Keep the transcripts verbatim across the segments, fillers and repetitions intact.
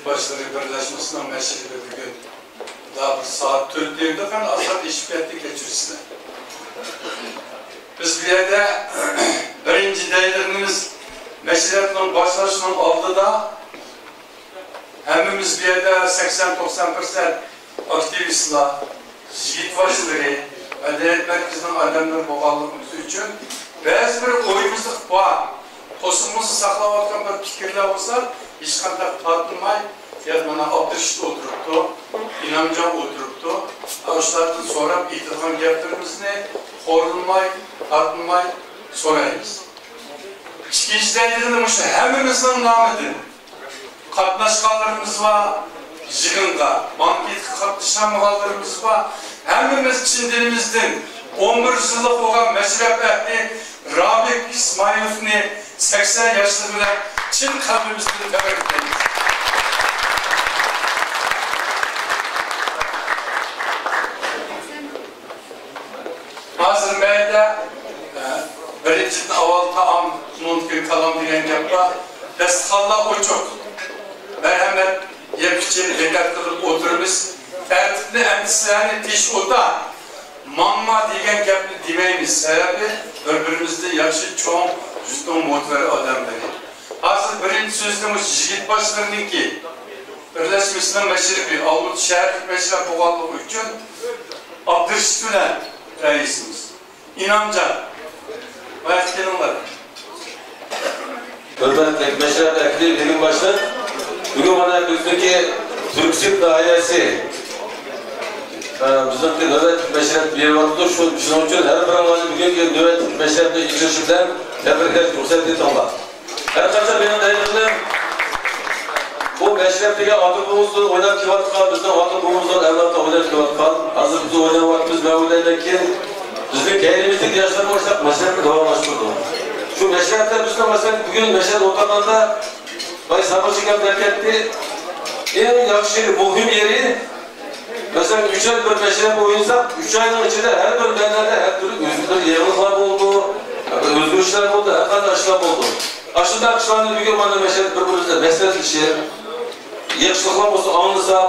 باشلىرى بىرلەشمىسىنىڭ مەشرىپى بۈگۈن داپ سائەت تۆت دېدۇق، ئەمما ئازراق ئېشىپ كەتتى، كەچۈرسىلەر. بىز بۇ يەردە بىرىنچى دەيدىغىنىمىز، مەشرەپنىڭ باشلىنىشىنىڭ ئالدىدا ھەممىمىز بۇ يەردە سەكسەن توقسان پىرسەنت ئاكتىۋىستلار، يىگىت باشلىرى، مەدەنىيەت مەركىزىنىڭ ئادەملىرى بولغانلىقىمىز ئۈچۈن بەزى بىر ئويىمىزدا بار، قورسىقىمىزدا ساقلاۋاتقان بىر پىكىرلەر بولسا، ھېچقانداق تارتىنماي، يا مانا ئابدۇرېشىت ئولتۇرۇپتۇ، ئىنامجان ئولتۇرۇپتۇ، ئاشۇلاردىن سوراپ ئېيتىدىغان گەپلىرىمىزنى خورلىماي، تارتىنماي سورايمىز. ئىككىنچى دەيدىغىنىم مۇشۇ ھەممىمىزنىڭ نامىدىن قاتناشقانلىرىمىز بار، يىغىنغا، بانكېتقا قاتنىشالمىغانلىرىمىز بار. ھەممىمىز چىن دىلىمىزدىن ئون بىر يىللىق بولغان مەشرەپ ئەھلى رابىق ئىسمائىلوۋنى سەكسەن ياشلىرى بىلەن چىن قەلبىمىزدىن تەبرىكلەيمىز. ھازىر مەيدە، ئە، بىرىنچىدىن ئاۋۋال تائام، ئۇنىڭدىن كېيىن كالام دېگەن گەپ بار. دەستىخانلار ئوچۇق. مەرھەمەت، يەپ ئىچىپ، دىققەت قىلىپ ئولتۇرىمىز. تەرتىپنى ئەمدى سىلەرنى تېشىپ ئولتۇر، ماڭما دېگەن گەپنى دېمەيمىز. سەۋەبى، بىر-بىرىمىزدىن ياخشى چوڭ، يۇرتنىڭ مۆتىۋەر ئادەملىرى. ھازىر بىرىنچى سۆزنى مۇشۇ يىگىت باشلىرىنىڭكى، بىرلەشمىسىنىڭ مەشرىپى، ئالمۇتا شەھەرلىك مەشرەپ بولغانلىقى ئۈچۈن ئابدۇرېشىت بىلەن رەئىسىمىز. ئىنامجان، باياققا كېلىڭلار. ھۆرمەتلىك مەشرەپ ئەھلى، بۈگۈن باشلىق، بۈگۈن مانا بىزنىڭكى تۈركسىيىت ناھىيەسى، ئە، بىزنىڭكى نۆۋەتلىك مەشرەپ بېرىۋاتىدۇ. شۇ، شۇنىڭ ئۈچۈن ھەر بىرىڭلارنى بۈگۈنكى نۆۋەتلىك مەشرەپنى ئېچىلىشى بىلەن تەبرىكلەش رۇخسەت ئېتىڭلار. ھەر قاچان مېنىڭ دەيدىغىنىم، بۇ مەشرەپ دېگەن ئاتا-بوۋىمىزدىن ئويناپ كېلىۋاتقان، بىزنىڭ ئاتا-بوۋىمىزدىن ئەۋلادقا ئويناپ كېلىۋاتقان، ھازىر بىز ئويناۋاتىمىز، مەن ئويلايمەنكى، بىزنىڭ كەينىمىزدىكى ياشلارمۇ ئاشۇنداق مەشرەپنى داۋاملاشتۇرىدۇ. شۇ مەشرەپتە بىزنىڭ، مەسىلەن، بۈگۈن مەشرەپ ئولتۇرغاندا، باي سابىر ئاكام دەپ كەتتى، ئەڭ ياخشى، مۇھىم يېرى، مەسىلەن، ئۈچ ئاي بىر مەشرەپ ئوينىساق، ئۈچ ئاينىڭ ئىچىدە ھەر بىر مەھەللىدە ھەر تۈرلۈك ئۆزگىرىشلەر بولىدۇ، ئۆزگىرىشلەر بولىدۇ، ھەر قانداق ئىشلار بولىدۇ. ئاشۇنداق ئىشلارنى بۈگۈن مانا مەشرەپ بىر-بىرىمىز بىلەن مەسلىھەتلىشىپ، يېقىشلىقلار بولسا ئاڭلىساق،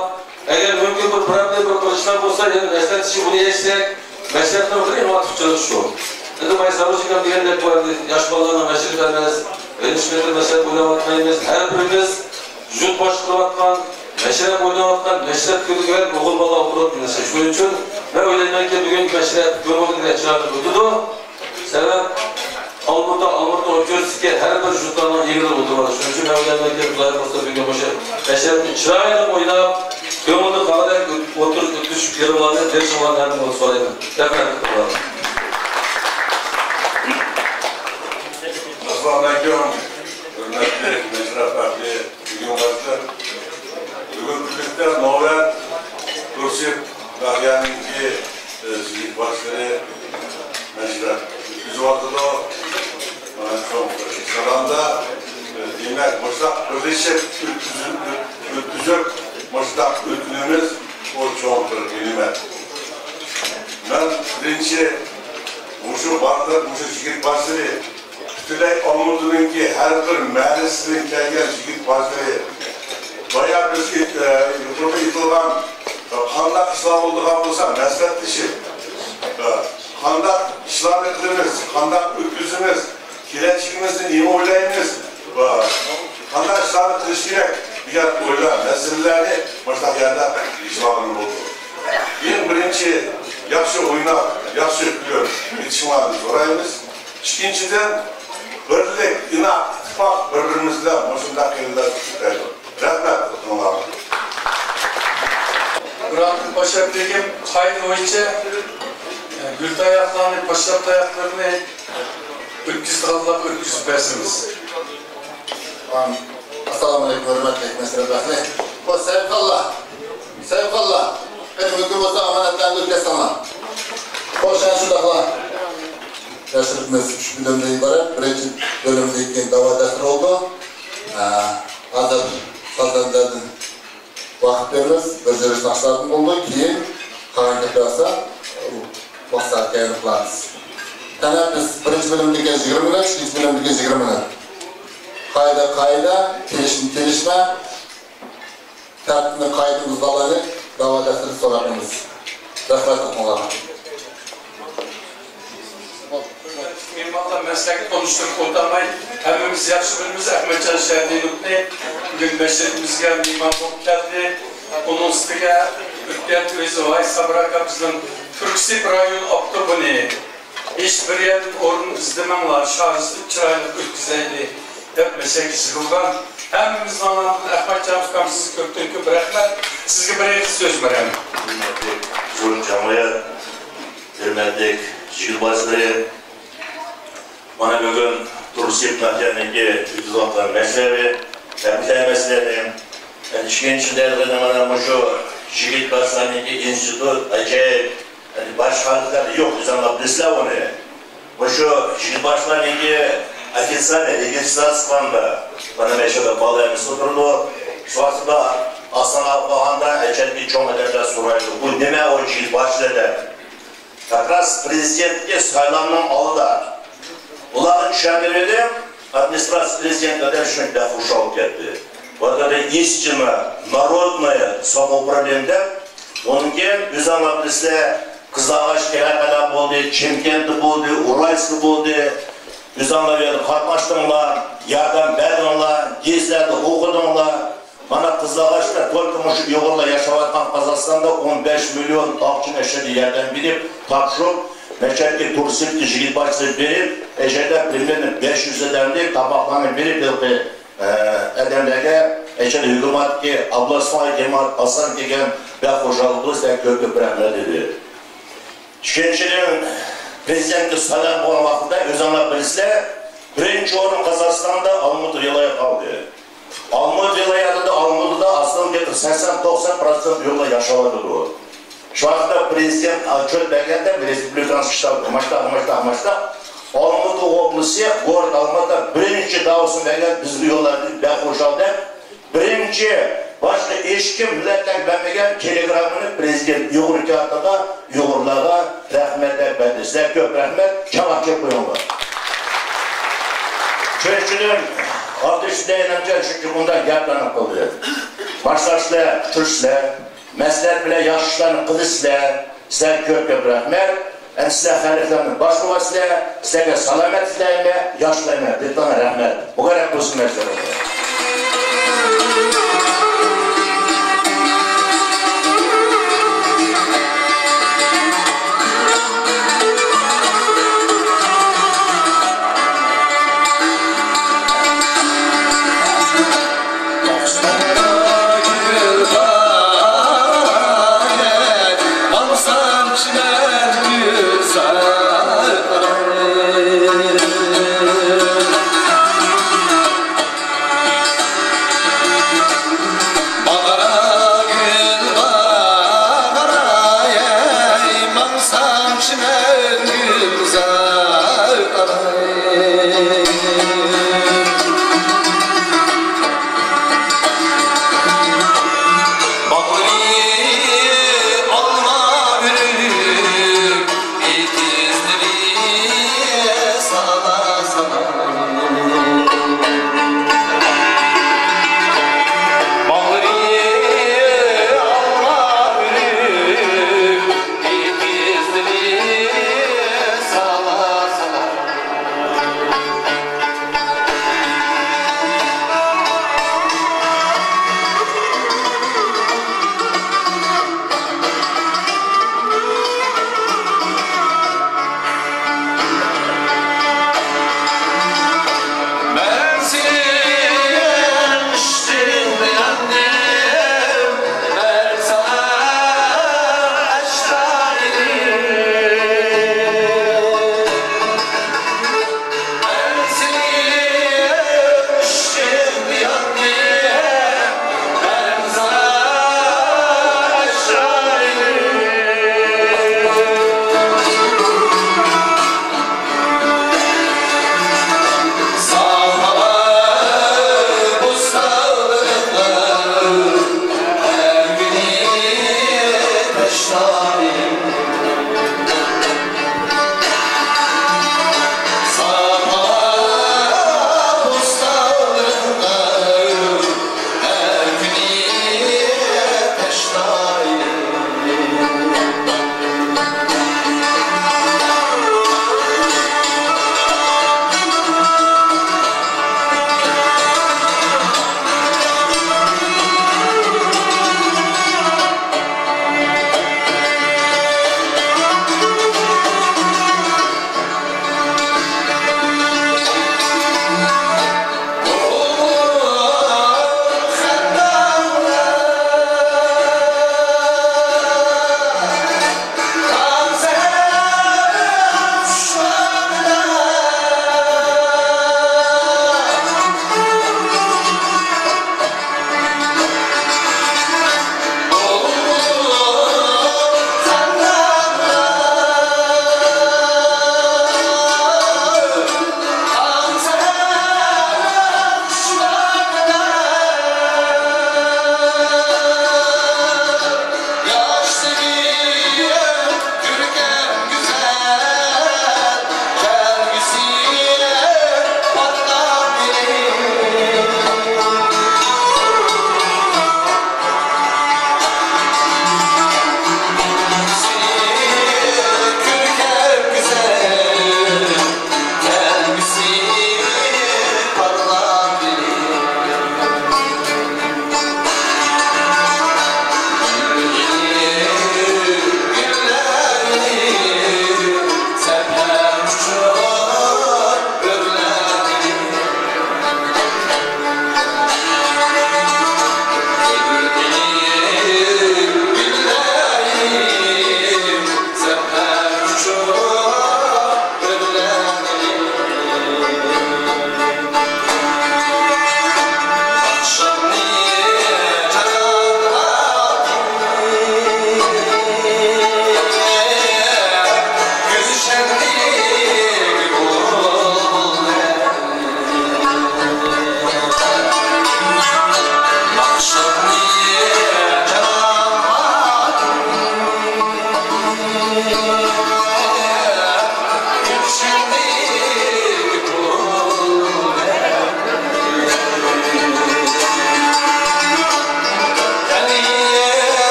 ئەگەر مۇمكىن بىر پروبلېما، بىر قىلىشلار بولسا، يەنە مەسلىھەتلىشىپ بۇنى يەشسەك، مەشرەپنىڭ بىر ئىڭ ئارتۇقچىلىقى شۇ. ئەمدى بايا سابىر ئاكام دېگەندەك، بۇ ئەمدى ياش بالىلارنىڭ مەشرىپى ئەمەس، ھېلىقى مەشرەپ ئويناۋاتمايمىز، ھەر بىرىمىز يۇرت باشقۇرۇۋاتقان، مەشرەپ ئويناۋاتقان، مەشرەپ كۈنىگە ئوغۇل بالا ئولتۇرۇۋاتقان نەرسە. شۇنىڭ ئۈچۈن مەن ئويلايمەنكى، بۈگۈنكى مەشرەپ كۆڭۈلدىن چىرايلىق ئۆتىدۇ. سەۋەب، ئالمۇتا، ئالمۇتا ئوچۇرسىكى ھەر بىر يۇرتلارنىڭ ئىگىلىرى ئولتۇرغان. شۇنىڭ ئۈچۈن مەن ئويلايمەنكى، خۇداي خالىسا بۈگۈن مۇشۇ مەشرەپنى چىرايلىق ئويناپ، كۆڭۈلدە قالغۇدەك ئۆت-، ئولتۇرۇش ئۆتكۈزۈپ بېرىڭلارنى، بېرىشىڭلارنى ھەممىڭلارغا سورايمەن. رەھمەت. ئەسسالامۇئەلەيكۇم، ھۆرمەتلىك مەشرەپ ئەھلى. بۈگۈن باشلىق، بۈگۈن بىرلىكتە نۆۋەت تۇرسىيىپ ناھىيەنىڭكى، ئە، يىگىت باشلىرى مەشرەپ ئۆتكۈزۈۋاتىدۇ. مانا شۇ سالامدا، ئە، دېمەك، مۇشۇنداق بىرلىشىپ ئۆتكۈزۈپ، ئۆتكۈزۈپ، مۇشۇنداق ئۆتكۈنىمىز، ئۇ چوڭ بىر نېمەت. مەن بىرىنچى مۇشۇ بارلىق، مۇشۇ يىگىت باشلىرى، پۈتۈنلەي ئالمۇتىنىڭكى ھەر بىر مەھەللىسىدىن كەلگەن يىگىت باشلىرى، بايا بىز ئېيت-، ئە، يۇقىرىدا ئېيتىلغان، قانداق ئىشلار بولىدىغان بولسا مەسلىھەتلىشىپ، ئە، قانداق ئىشلارنى قىلىمىز، قانداق ئۆتكۈزىمىز، كېلەچىكىمىزنى نېمە ئويلايمىز، ئە، قانداق ئىشلارنى قىلىش كېرەك دېگەن ئويلار، مەسىلىلەرنى مۇشۇنداق يەردە ئېچىۋالغىلى بولىدۇ. ئەڭ بىرىنچى، ياخشى ئويناپ، ياخشى كۈلۈپ كېتىشىڭلارنى سورايمىز. ئىككىنچىدىن، بىرلىك، ئىناق، ئىتتىپاق، بىر-بىرىمىز بىلەن مۇشۇنداق يىللار كۈتۈپ بەردۇق. رەھمەت ئۇلارغا. بۇرھان پاشا بېگىم قائىدە بويىچە، ئە، گۈل تاياقلارنى، پاشا تاياقلىرىنى ئۆتكۈزىدىغانلارغا ئۆتكۈزۈپ بەرسىڭىز. ئەسسالامۇئەلەيكۇم، ھۆرمەتلىك مەشرەپ ئەھلى. بۇ سەيپاللا، سەيپاللا، قېنى مۇمكىن بولسا ئامانەتلەرنى ئۆتكۈزسەڭلار. خوش، ئەنە شۇنداقلا. مەشرىپىمىز ئۈچ بۆلۈمدىن ئىبارەت. بىرىنچى بۆلۈمدىن كېيىن داۋا دەستۇرى بولىدۇ. ئە، ھازىر سازەندىلەردىن ۋاقىت بېرىمىز، بىر جۈرۈش ناخشىلاردىن بولىدۇ، كېيىن قالغان گەپلەر بولسا ۋاقىت سائەتكە ئايرىپ قىلارمىز. قېنى، بىز بىرىنچى بۆلۈمدىن كېيىن يىگىرمە مىنۇت، ئىككىنچى بۆلۈمدىن كېيىن يىگىرمە مىنۇت. قائىدە، قائىدە، كېلىشىم، كېلىشمە. قائىدىمىز بالىلارنى داۋا دەستىدىن سوراپ قويىمىز. رەھمەت ئوقۇڭلارغا. مېھمانلار مەسلەكنى تونۇشتۇرۇپ ئولتۇرماي، ھەممىمىز ياخشى بىلىمىز، ئەخمەتجان شەھەردىنوۋنى بۈگۈن مەشرىپىمىزگە مېھمان بولۇپ كەلدى. ئۇنىڭ ئۈستىگە ئۆتكەن ئۆزى ۋايىس سابىر ئاكا بىزنىڭ تۈركسىپ رايون ئاپتوبىنى ھېچ بىر يەردىن ئورۇن ئىزدىمەڭلار، شارىسىنى چىرايلىق ئۆتكۈزەيلى دەپ مەسلىگە يىغىلغان. ھەممىمىزنىڭ ئاتىدىن ئەخمەتجان ئۇكام سىزگە كۆپتىن كۆپ رەھمەت. سىزگە بىر ئېغىز سۆز بېرەم. ھۆرمەتلىك زور جەمئىيەت، ھۆرمەتلىك يىگىت باشلىرى، مانا بۈگۈن تۇرسىيىپ ناھىيەنىڭكى ئۆتكۈزۈۋاتقان مەشرەپى، تەبرىكلەيمەن سىلەرنى. ئەنە ئىككىنچى دەرىجىدە مانا مۇشۇ يىگىت باشلارنىڭكى ئىنستىتۇت، ئاجايىپ، ئەنە باشقا خەلقلەردە يوق، ئۆزۈڭلار بىلىسىلەر ئۇنى. مۇشۇ يىگىت باشلارنىڭكى ئوفىتسىيال رېگىستراتسىيە قىلغاندا، مانا مەشرەپتە بالىلىرىمىز ئولتۇرىدۇ. شۇ ۋاقىتتا ئاسان ئاپ قالغاندا، ئەجەلدىكى چوڭ ئادەملەر سورايدۇ، بۇ نېمە ئۇ يىگىت باشلار دەپ. كاكراس پرېزىدېنتكە سايلامنىڭ ئالدىدا ئۇلارغا چۈشەندۈرۈۋېدىم. ئادمىنىستراتسىيە پرېزىدېنت ئادەم شۇنى بەك خۇشال بولۇپ كەتتى. ۋاقتىدا ئىسچىما نارودنويە ساموئۇپراۋلېنىيە دەپ، ئۇنىڭ كېيىن ئۆزۈڭلار بىلىسىلەر، قىزىلئاغاچ كېلەپەلە بولدى، چىمكەنتتە بولدى، ئۇرايسكتا بولدى. ئۆزۈڭلار بۇ يەردە قاتناشتىڭلار، ياردەم بەردىڭلار، گېزىتلەردە ئوقۇدۇڭلار. مانا قىزىلئاغاچتا تۆت مۇشۇ ئۇيغۇرلار ياشاۋاتقان قازاقىستاندا ئون بەش مىليون ئاقچىنى ئەشەدە ياردەم بېرىپ تاپشۇرۇپ، مەشەدىكى تۇرسىيىپتە يىگىت باشلىرى بېرىپ، ئەشەدە پرىمېرنو بەش يۈز ئادەمنى تاماقلارنى بېرىپ، ھېلىقى، ئە، ئادەملەرگە ئەشەدە ھۆكۈمەتتىكى ئابلاسماي جامائەت ئاسان كەلگەن، بەك خۇشال بولدۇق، سىلەرگە كۆپ كۆپ رەھمەت دېدى. ئىككىنچىدىن، پرېزىدېنتكە سايلام بولغان ۋاقتىدا ئۆزۈڭلار بىلىسىلەر، بىرىنچى ئورۇن قازاقىستاندا ئالمۇتا ۋىلايەت ئالدى. ئالمۇتا ۋىلايەتىدە، ئالمۇتىدا ئاساسەن سەكسەن توقسەن پىروتسېنت ئۇيغۇرلار ياشاۋاتىدۇ. شۇ ۋاقىتتا پرېزىدېنت ئاتچوت بەرگەندە، رېسپۇبلىكانسكىي شتاب، ماشتا، ماشتا، ماشتا، ئالمۇتا ئوبلىسى، گورود ئالمۇتا بىرىنچى داۋىسىنى بەرگەن، بىزگە يوللاندى، بەك خۇشال دەپ، بىرىنچى، باشقا ھېچكىم مىللەتلەرگە بەرمىگەن تېلېگراممىنى پرېزىدېنت ئۇيغۇر كاتىپىغا، ئۇيغۇرلارغا رەھمەت دەپ بەردى. سىلەرگە كۆپ رەھمەت، چاڭاق چېلىپ قويۇڭلار. ئۈچىنچىدىن، ئاتۇش دەينەمچە شۇنچە مۇنداق گەپلەرنى قىلدى. باشلاشلار، ئۇچرىشىسىلەر، مەسلىھەت بىلەن ياخشى ئىشلارنى قىلىسىلەر. سىلەرگە كۆپ كۆپ رەھمەت. ئەمدى سىلەر خەلقلەرنى باشقۇرۇۋاتىسىلەر. سىلەرگە سالامەتلىك تىلەيمەن، ياخشى تىلەيمەن. دىققىتىڭلارغا رەھمەت. مۇبارەك بولسۇن مەشرەپلىرىڭلار.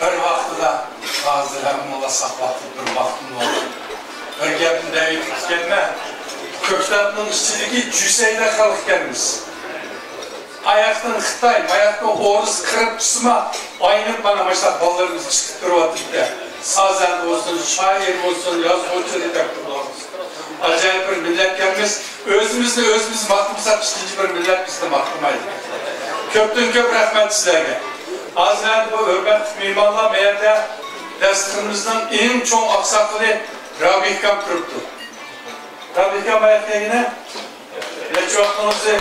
بىر ۋاقتىدا، ھازىر ھەممىڭلار ساقلاپ بىر ۋاقتىم بولدى. بىر گەپنى دەۋېتىپ كەتمە. كۆكتاتنىڭ ئىچىدىكى جۈسەيدە خەلق ئىكەنمىز. ئاياقتىن خىتاي، باياقتىن ئورۇس كىرىپ چىقسىما، ئاينىپ مانا مۇشۇنداق بالىلىرىمىز چىقىپ تۇرۇۋاتىدۇ-دە. سازەند بولسۇن، شائىر بولسۇن، يازغۇچى دەپ تۇرىدۇ. ئاجايىپ بىر مىللەتكەنمىز. ئۆزىمىزنى ئۆزىمىز ماختىمىساق، ئىككىنچى بىر مىللەت بىزنى ماختىمايدۇ. كۆپتىن كۆپ رەھمەت سىلەرگە. ھازىر ئەمدى بۇ ھۆرمەتلىك مېھمانلار بۇ يەردە دەستىخىنىمىزنىڭ ئەڭ چوڭ ئاقساقىلى رابىئەكام تۇرۇپتۇ. رابىئەكام ئاياق دېگىنە. نەچچە ۋاقتىڭىزنى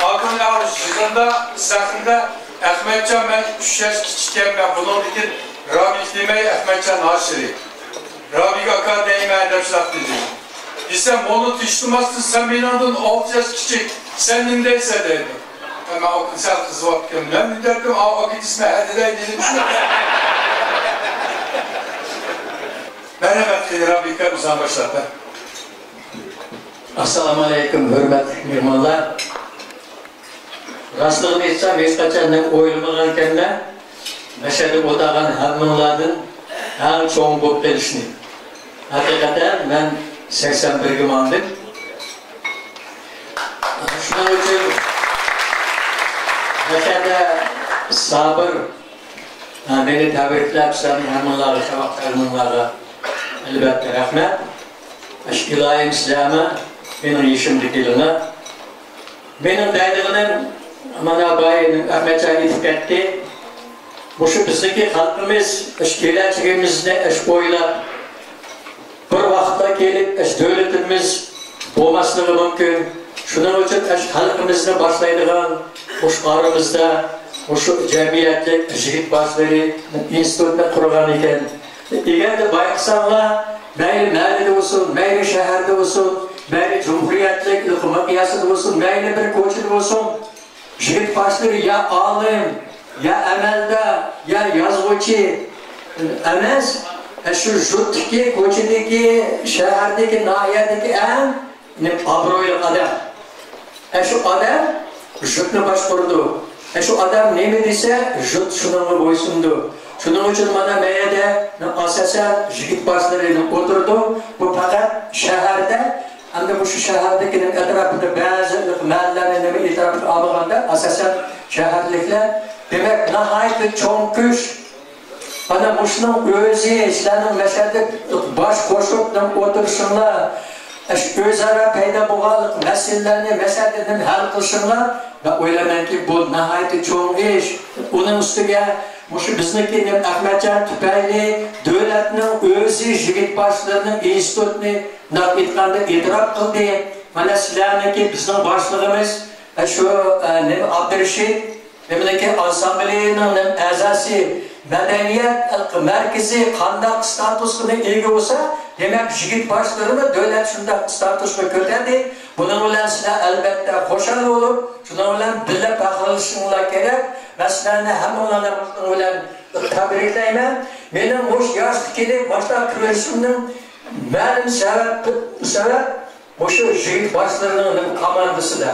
ئالدىن ئالغۇچ يىغىندا، سەھنىدە ئەخمەتجان، مەن ئۈچ ياش كىچىككەن، مەن بۇنىڭدىن كېيىن رابىئە دېمەي، ئەخمەتجان ھاشىرى. رابىئەگە ئاكا دەيمەن دەپ شۇنداق دېدى. دېسەم، بۇنى تىشلىماستىن، سەن مېنىڭدىن ئالتە ياش كىچىك، سەن نېمە دەيسەن دەيدۇ. مەن ئۇ كۈن سەل قىزىۋاپتىكەنمەن. مەن نېمە دەپتىم، ئاۋۇ ئاكا دېسىمەن، ھە دېدى دېدىم. مەرھەمەت قىلىڭ، رابىئەكام ئۆزۈڭ باشلاپ بەر. ئەسسالامۇئەلەيكۇم، ھۆرمەتلىك مېھمانلار. راستلىقىنى ئېيتسام، ھېچقاچان مەن ئويلىمىغانىكەنمەن مەشەدە ئولتۇرغان ھەممىڭلاردىن ئەڭ چوڭ بولۇپ قېلىشنى. ھەقىقەتەن مەن سەكسەن بىرگە ماڭدىم. شۇنىڭ ئۈچۈن مەشەدە سابىر مېنى تەبرىكلەپ، سىلەرنىڭ ھەممىڭلارغا، شەۋقەت قەلبىڭلارغا ئەلۋەتتە رەھمەت. ئاشۇ ئىلاھىم سىلەرمۇ مېنىڭ يېشىمدىكىلىرىڭلار. مېنىڭ دەيدىغىنىم، مانا بايا ئەخمەتجان ئېيتىپ كەتتى. مۇشۇ بىزنىڭكى خەلقىمىز ئاشۇ كېلەچىكىمىزنى ئاشۇ ئويلاپ، بىر ۋاقىتتا كېلىپ ئاشۇ دۆلىتىمىز بولماسلىقى مۇمكىن. شۇنىڭ ئۈچۈن ئاشۇ خەلقىمىزنى باشلايدىغان مۇشۇ ئارىمىزدا مۇشۇ جەمئىيەتلىك يىگىت باشلىرى ئىنستىتۇتنى قۇرغان ئىكەن. ئەگەردە بايقىساڭلار، مەيلى مەھەللىدە بولسۇن، مەيلى شەھەردە بولسۇن، مەيلى جۇمھۇرىيەتلىك مىقياسىدا بولسۇن، مەيلى بىر كوچىدا بولسۇن، يىگىت باشلىرى يا ئالىم، يا ئەمەلدار، يا يازغۇچى ئەمەس، شۇ يۇرتتىكى، كوچىدىكى، شەھەردىكى، ناھىيەدىكى ئەڭ ئابرۇيلۇق ئادەم. ئە، شۇ ئادەم يۇرتنى باشقۇرىدۇ. ئە، شۇ ئادەم نېمە دېسە، يۇرت شۇنىڭغا بويسۇنىدۇ. شۇنىڭ ئۈچۈن مانا مەيەدە ئاساسەن يىگىت باشلىرى ئولتۇرىدۇ. بۇ پەقەت شەھەردە، ئەمدى مۇشۇ شەھەردىكى ئەتراپىدا بەزى مەھەللىلەرنى نېمە ئېتىراپقا ئالمىغاندا، ئاساسەن شەھەرلىكلەر. دېمەك، ناھايىتى چوڭ كۈچ. مانا مۇشۇنىڭ ئۆزى سىلەرنىڭ مەشەدە باش قوشۇپ ئولتۇرۇشۇڭلار، شۇ ئۆزئارا پەيدا بولغانلىق مەسىلىلەرنى مەشەدە ھەل قىلىشىڭلار، مەن ئويلايمەنكى، بۇ ناھايىتى چوڭ ئىش. ئۇنىڭ ئۈستىگە مۇشۇ بىزنىڭكى ئەخمەتجان تۈپەيلى دۆلەتنىڭ ئۆزى يىگىت باشلىرىنىڭ ئىنستىتۇتىنى، مۇنداق ئېيتقاندا، ئېتىراپ قىلدى. مانا سىلەرنىڭكى، بىزنىڭ باشلىقىمىز، شۇ، ئە، نېمە، ئابدۇرېشىت، نېمىنىڭكى ئانسامبلىنىڭ نېمە ئەزاسى، مەدەنىيەت مەركىزى قانداق ستاتۇسقا ئىگە بولسا، دېمەك، يىگىت باشلىرىمۇ دۆلەت شۇنداق ستاتۇسقا كۆتەردى. بۇنىڭ بىلەن سىلەر ئەلۋەتتە خۇشال بولۇپ، شۇنىڭ بىلەن بىللە پەخىرلىنىشىڭلار كېرەك. مەن سىلەرنى ھەممىڭلارنى بۇنىڭ بىلەن تەبرىكلەيمەن. مېنىڭ مۇشۇ ياشقا كېلىپ مۇشۇنداق كۆرۈشۈمنىڭ مەلۇم سەۋەب، سەۋەب مۇشۇ يىگىت باشلىرىنىڭ كوماندىسىدا،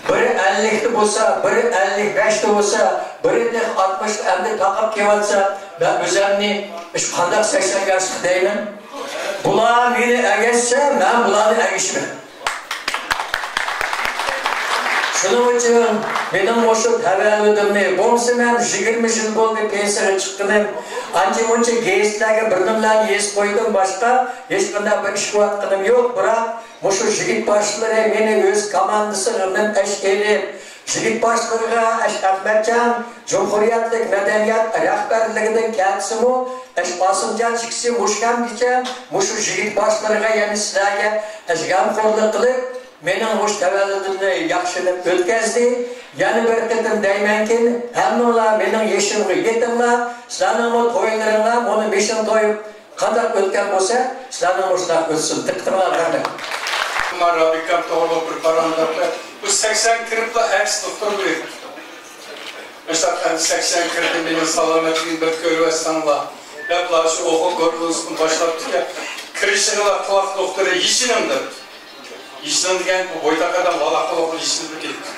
بىرى ئەللىكتە بولسا، بىرى ئەللىك بەشتە بولسا، بىرى تېخى ئاتمىشتا ئەمدى تاقاپ كېلىۋاتسا، مەن ئۆزۈمنى شۇ قانداق سەكسەن ياشلىق دەيمەن؟ بۇلار مېنى ئەگەشسە، مەن بۇلارنى ئەگىشىمەن. شۇنىڭ ئۈچۈن مېنىڭ مۇشۇ تەۋەللۇدۇمنى، بولمىسا مەن يىگىرمە يىل بولدى پېنسىيەگە چىققىنىم، ئانچە-مۇنچە گېزىتلەرگە بىر نېمىلەرنى يېزىپ قويدۇم، باشقا ھېچقانداق بىر ئىش قىلىۋاتقىنىم يوق، بىراق، مۇشۇ يىگىت باشلىرى مېنى ئۆز كوماندىسىغا مەن ئەش ئېلىپ، يىگىت باشلىرىغا ئەش ئەخمەتجان جۇمھۇرىيەتلىك مەدەنىيەت رەھبەرلىكىدىن كەلسىمۇ، ئەش قاسىمجان ئىككىسى مۇشۇ كەمگىچە مۇشۇ يىگىت باشلىرىغا، يەنى سىلەرگە ئەش غەمخورلۇق قىلىپ، مېنىڭ مۇشۇ تەۋەللۇدۇمنى ياخشىلىپ ئۆتكەزدى. يەنە بىر قېتىم دەيمەنكى، ھەممىڭلار مېنىڭ يېشىمغا يېتىڭلار، سىلەرنىڭمۇ تويلىرىڭلار مۇنۇ مېشىن توي قانداق ئۆتكەن بولسا، سىلەرنىڭ مۇشۇنداق ئۆتسۇن. دىققىتىڭلارغا رەھمەت. ئەمما رابىكام توغرۇلۇق بىر پاراڭ تاپتى. بۇ سەكسەن كىرىپلا ئەكس دوختۇر بۇيرۇپتۇ. مۇشۇنداق ئەمدى سەكسەن كىردى، مېنىڭ سالامەتلىكىمنى بىر كۆرۈۋەتسەڭلار دەپلا شۇ ئوغۇل گورلۇسىنى باشلاپتىكەن. كىرىشىغىلا قۇلاق دوختۇرى يېشىنىڭ دەپتۇ. يېشىنىڭ دېگەن بۇ بويتاق ئادەم ۋالاق-پۇلاق يېشىنىپ كېتىپتۇ.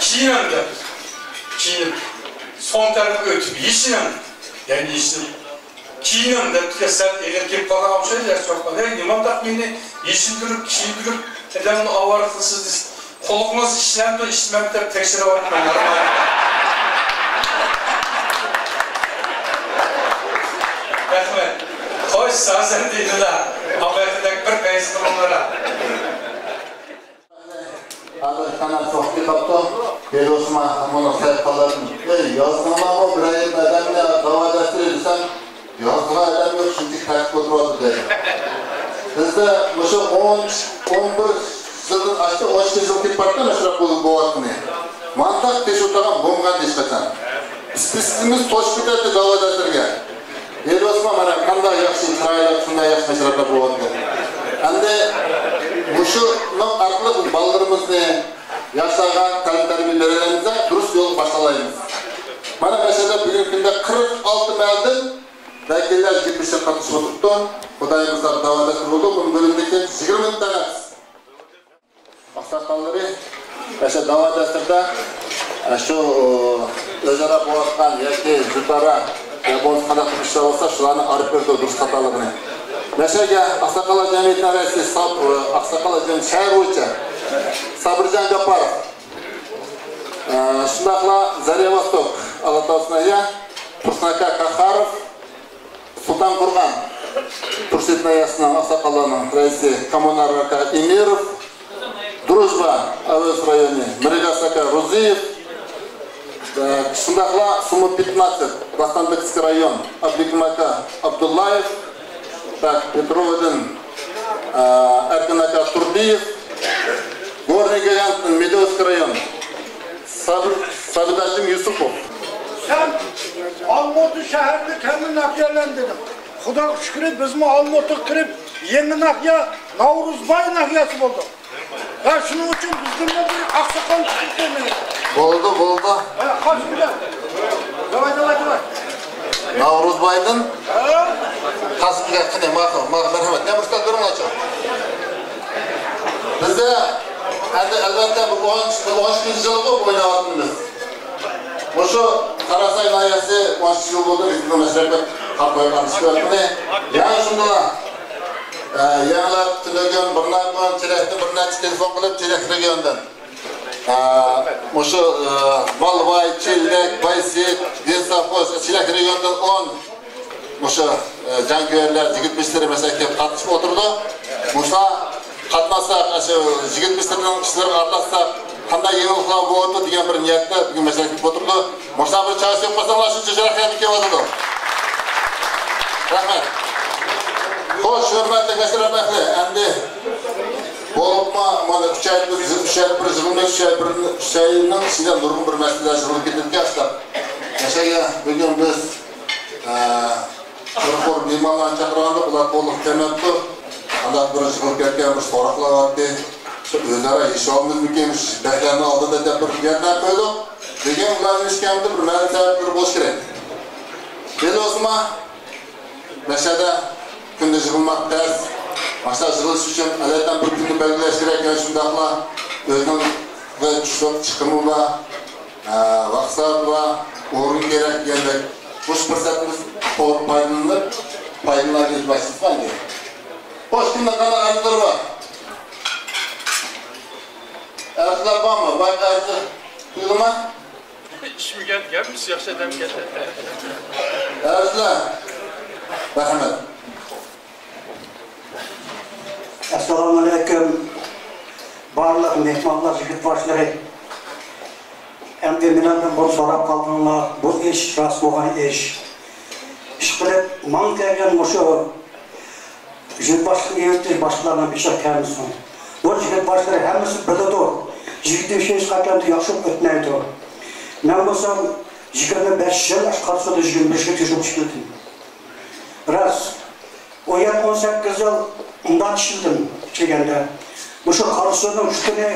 كىيىنىڭ دەپتۇ. كىيىنىپ سول تەرەپكە ئۆتۈپ يېشىنىڭ. يەنە يېشىنىپ. كىيىنىڭ دەپتىكەن، سەل ئېغىر كېلىپ قالغان ئوخشايدۇ، ياش چوققا. ھەي، نېمانداق مېنى يېشىندۈرۈپ، كىيدۈرۈپ، ئادەمنى ئاۋارە قىلىسىز دېسە، قولىڭىز ئىشلەمدۇ، ئىشلىمەمدۇ دەپ تەكشۈرۈۋاتىمەن، نورمال. رەھمەت. خوش، سازەن دېدىلا. ئامېرىكىدەك بىر پەيز قىلىڭلار. ھازىر قانات سوقۇپ كېتىپتۇ. بېلوسما مۇنۇ سەي قالدىم. ئەي، يازدىڭلارمۇ بىرەر يىل ئادەمنى داۋا دەستىرى دېسەم، يازغان ئادەم يوق، شۇنچىلىك تەرتىپ ئولتۇرۇۋاتىدۇ دەيدۇ. بىزدە مۇشۇ ئون، ئون بىر يىلدىن ئاشتى، ئون ئىككى يىل كېتىپ باراتتى، مەشرەپ بولۇپ بولۇۋاتقىنى. مانداق تېشىۋاتىدىغان بولمىغان ھېچقاچان. ئىستىسىمىز توشۇپ كېتەتتى داۋا دەستىرىگە. ئېلى ئوسمان، مانا قانداق ياخشى، چىرايلىق، شۇنداق ياخشى مەشرەپلەر بولۇۋاتىدۇ. ئەمدى مۇشۇنىڭ ئارقىلىق بالىلىرىمىزنى، ياشلارغا تەلىم-تەربىيە بېرەلەيمىز، دۇرۇس يولغا باشلايمىز. مانا مەسىلەن، بۈگۈنكى كۈندە قىرىق ئالتە مەھەللىدىن ۋەكىللەر يىگىرمە بەش قاتنىشىپ ئولتۇرۇپتۇ. خۇدايىمىزدا داۋا دەستۇر بولدى. بۇنىڭ بىرىندىكى يىگىرمە مىڭ دانە ئاقساقاللىرى ئاشۇ داۋا دەستۇردا شۇ ئۆزئارا بولۇۋاتقان ياكى زىتارا يا بولمىسا قانداق ئىشلار بولسا، شۇلارنى ئايرىپ بېرىدۇ دۇرۇس خاتالىقىنى. مەشەگە ئاقساقاللار جەمئىيىتىنىڭ رەئىسى، ساب-، ئاقساقاللار جەمئىيىتى شەھەر بويىچە سابىرجان جاپپاروف. ئە، شۇنداقلا زەريا ۋاستوك، ئالاتاۋۇس ناھىيە، تۇرسۇن ئاكا قاھاروف، سۇلتان قورغان، تۇرسۇن ناھىيەسىنىڭ ئاقساقاللارنىڭ رەئىسى كامونار ئاكا ئېمىروف، دۇرۇژبا، ئەۋەز رايونى، مىرىگاس ئاكا روزىيېف، ئە، شۇنداقلا سۇمۇ پياتنадцать، Бастандыкский район، ئابلىكىم ئاكا ئابدۇللايېف، Так, Петроводىن، ئە، ئەركىن ئاكا تۇردىيېف، Горный Гиганттىن، Медовский رايون، سابىت، سابىت ھاشىم يۈسۈپوف. سەن ئالمۇتا شەھەرنى كەمدە ناھىيەلەندۈردۈڭ. خۇداغا شۈكرى، بىزمۇ ئالمۇتىغا كىرىپ، يېڭى ناھىيە، ناۋرۇزباي ناھىيەسى بولدۇق. ۋە شۇنىڭ ئۈچۈن بىزدىنمۇ بىر ئاقساقال چىقىپ كەلمىدى. بولدى، بولدى. ھە، قاچ بىلەن. داۋاي، داۋاي، داۋاي. ناۋرۇزبايدىن ھە؟ قاسىمگە قېنى، ماقۇل، ماقۇل، مەرھەمەت. يا مۇشتاق بېرىڭلارچۇ. بىزدە ئەمدى ئەلۋەتتە بۇ ئون، ئون ئىككىنچى يىلغۇ ئويناۋاتىمىز. مۇشۇ قاراساي ناھىيەسى ئون ئىككى يىل بولدى، بىزنىڭ مەشرەپكە قار قويغان ئىش كۆرۈپتىمىز. يەنە شۇندىلا، ئە، يېڭىلار تۈنۈگۈن بىر نەچچە، چېرەكتىن بىر نەچچە تېلېفون قىلىپ، چېرەك رېگىيوندىن، ئە، مۇشۇ، ئە، مالۋاي، چېللەك، بايسېيىت، دىنساپوس، چېرەك رېگىيوندىن ئون مۇشۇ، ئە، جانكۆيەرلەر، يىگىت بېشلىرى مەسىلەن كېلىپ قاتنىشىپ ئولتۇرىدۇ. مۇشۇلار قاتناشساق، ئاشۇ يىگىت بېشلىرىنىڭ ئىشلىرىغا ئارىلاشساق، قانداق يېڭىلىقلار بولىدۇ دېگەن بىر نىيەتتە بۈگۈن مەسىلەن كېلىپ ئولتۇرىدۇ. مۇشۇلار بىر چاقىرىپ قويساڭلار، شۇنچە جىق رەھمەت كېلىۋاتىدۇ. رەھمەت. خوش، ھۆرمەتلىك مەشرەپ ئەھلى، ئەمدى بولۇپمۇ مانا ئۈچ ئاي، ئۈچ ئاي بىر يىغىلما، ئۈچ ئاي بىر، ئۈچ ئاينىڭ ئىچىدە نۇرغۇن بىر مەسىلىلەر يىغىلىپ كېتىدىكەن، شۇنداق. ياشايا، بۈگۈن بىز، ئە، بىر قۇر مېھمانلارنى چاقىرغاندا، ئۇلار تولۇق كەلمەپتۇ. قانداق بىر يىغىلىپ كەتكەن بىر سوراقلار بارتى. شۇ ئۆزئارا يېشىۋالىمىزمىكىن، شۇ بەھرەمنىڭ ئالدىدا دەپ بىر گەپلەر قويدۇق. لېكىن ئۇلارنىڭ ئىشكەنمىدە بىر مەلۇم سەۋەبلىرى بولۇشى كېرەك. بىلىۋالسىما، مەشەدە كۈندە يىغىلماق تەس. ماشۇنداق يىغىلىش ئۈچۈن ئەلۋەتتە بىر كۈننى بەلگىلەش كېرەك. يەنە شۇنداقلا ئۆزىنىڭ بىر چۈشلۈك چىقىمى بار، ئە، ۋاقىت سائەت بار، ئورۇن كېرەك دېگەندەك. مۇشۇ پۇرسەتنى بىز توغرا پايدىلىنىپ، پايدىلىنىپ باشلىساق ئەمدى. خوش، كىمنىڭ قانداق ئەرزلىرى بار؟ ئەرزلەر بارمۇ؟ بايقا ئەرزى تۇيۇلما؟ ئىچمىگەن گەپمىز، ياخشى ئادەمكەن. ئەرزلەر. مەرھەمەت. ئەسسالامۇئەلەيكۇم. بارلىق مېھمانلار، يىگىت باشلىرى. ئەمدى مېنىڭدىن بۇ سوراپ قالدىڭلار. بۇ ئىش راست بولغان ئىش. ئىشقىلىپ، ماڭا كەلگەن مۇشۇ يىل باشلىقى يۆتىلىش باشقىلارنىڭ بېشىغا كەلمىسۇن. بۇ يىگىت باشلىرى ھەممىسى بىلىدۇ. يىگىت ئىشى ھېچقاچان ياخشى ئۆتمەيدۇ. مەن بولسام يىگىرمە بەش يىل ئاشۇ قارىسۇدا يىگىرمە بەشكە تېشىپ ئىشلىدىم. راست. ئون يەتتە، ئون سەككىز يىل ئۇنداق ئىشلىدىم ئىشلىگەندە. مۇشۇ قارىسۇنىڭ ئۈستىنى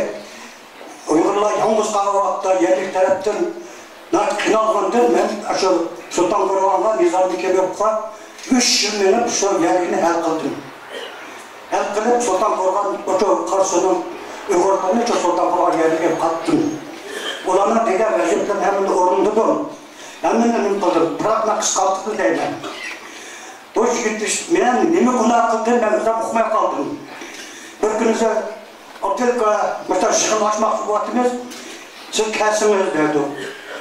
ئۇيغۇرلار يالغۇز قالغان ۋاقىتتا يەرلىك تەرەپتىن ناھايىتى قىينالغاندىن مەن شۇ سۇلتان قورغانغا نىزامدىكى بولۇپ قاپ، ئۈچ يىل مېڭىپ شۇ يەرلىكنى ھەل قىلدىم. ھەل قىلىپ، سۇلتان قورغان، شۇ قارىسۇنىڭ ئۇيغۇرلىرىنى شۇ سۇلتان قورغان يەرلىكىگە قاتتىم. ئۇلارنىڭ دېگەن ۋەزىپىلىرىنى ھەممىنى ئورۇندىدىم. ھەممىنى نېمە قىلدىم. بىراق مەن قىسقارتىپ دەيمەن. بۇ يىگىت ئىش، مەن نېمە گۇناھ قىلدىم، مەن ئۆزۈم ئۇقماي قالدىم. بىر كۈنى ئابدۇلكا، مۇشۇنداق يىغىن ئاچماقچى بولۇۋاتىمىز، سىز كەلسىڭىز دەيدۇ.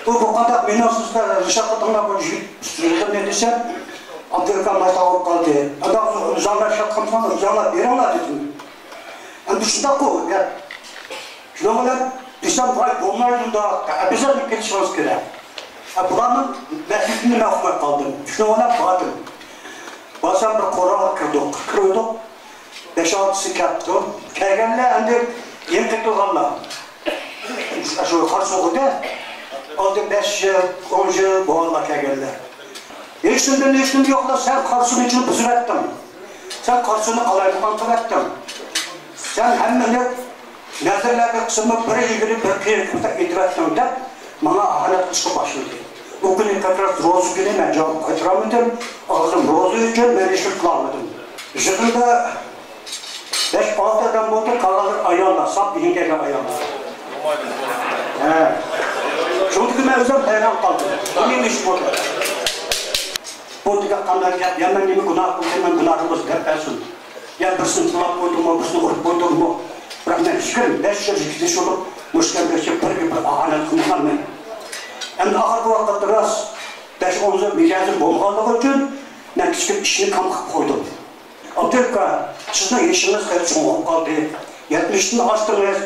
ئۇ بۇ قانداق مېنىڭ سىزلەر رىشات قىلدىڭلار بۇ يىگىت يىغىننى دېسەم، ئابدۇلكا ماشتا ئاغرىپ قالدى. ئانداق ئۆزۈڭلار رىشات قىلمىساڭلار، ئۆزۈڭلار بېرىڭلار دېدىم. ئەمدى شۇنداققۇ گەپ. شۇنىڭ بىلەن دېسەم، ۋاي، بولمايدۇ ئۇنداق، ئەبەزەن كېلىشىڭىز كېرەك. ھە، بۇلارنىڭ مەسلىھىتىنى مەن ئۇقماي قالدىم. شۇنىڭ بىلەن باردىم. بارسام بىر قورالغا كىردۇق. كىردۇق. بەش-ئالتىسى كەپتۇ. كەلگەنلەر ئەمدى يېڭى قېتىلغانلار. شۇ قارىسۇغىدە ئالدى بەش يىل، ئون يىل بولغانلار كەلگەنلەر. ھېچنېمىدىن، ھېچنېمە يوقلا، سەن قارىسۇنى ئىچىنى بۇزۇۋەتتىڭ. سەن قارىسۇنى قالايمىقان قىلىۋەتتىڭ. سەن ھەممىنى نەزىرلەرگە قىسىلما، بىر ئېگىرى، بىر قېرىقلىق ئېتىۋەتتىڭ دەپ ماڭا ھاقارەت قىلىشقا باشلىدى. ئۇ كۈنى كاكراس روزا كۈنى مەن جاۋاب قايتۇرالمىدىم، ئاغزىم روزا ئۈچۈن مەن ھېچنېمە قىلالمىدىم. يىغىندا بەش-ئالتە ئادەم بولدى، قالغانلىرى ئاياللار، ساپ يېڭى كەلگەن ئاياللار. ھە. بۇنىڭغا مەن ئۆزۈم ھەيران قالدىم. بۇ نېمە ئىش بولدى؟ بۇ دېگەن قانداق گەپ؟ يا مەن نېمە گۇناھ قىلدىم، مەن گۇناھىمنى ئۆزگەرتمەسۇن. يا بىرسىنى تىللاپ قويدۇممۇ، بىرسىنى ئۇرۇپ قويدۇممۇ؟ بىراق مەن يىگىرمە بەش يىل يىگىت ئىش بولۇپ، مۇشۇ كەمگەچكە بىر گەپ، بىر ئاھانەت قىلمىغان مەن. ئەمدى ئاخىرقى ۋاقىتتا راست، بەش ئون يىل مىجەزىم بولمىغانلىقى ئۈچۈن، مەن كىچىككىنە ئىشنى كام قىلىپ قويدۇم. ئابدۇرېھىم ئاكا، سىزنىڭ يېشىڭىز خېلى چوڭ بولۇپ قالدى. يەتمىشتىن ئاشتىڭىز،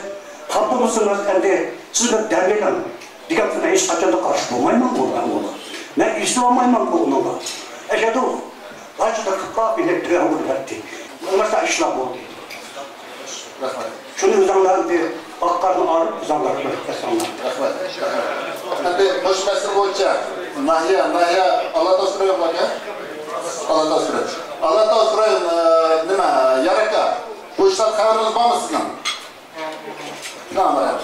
خاپا بولمىسىڭىز، ئەمدى سىز بىر دەم ئېلىڭ، دېگەن، مەن ھېچقاچاندا قارشى بولمايمەن بۇ ئەھۋالغا. مەن ئېسىۋالمايمەن بۇ ئۇنىڭغا. ئەگەردە لاچىنلىق قىلىپ قاپ، مېنى تۆۋەن قويۇپ بەردى. مۇشۇنداق ئىشلار بولدى. رەھمەت. شۇنى ئۆزۈڭلار ئەمدى ئاققارنى ئالىپ، ئۆزۈڭلار بىر كەلسەڭلار. رەھمەت. ئەمدى مۇشۇ مەسىلە بويىچە ناھىيە، ناھىيە ئالاتاۋ رايون باركەن؟ ئالاتاۋ رايون. ئالاتاۋ رايون، ئە، نېمە، يارەكە؟ بۇ ئىشلار خەۋىرىڭىز بارمۇ سىزنىڭ؟ نامەرەم.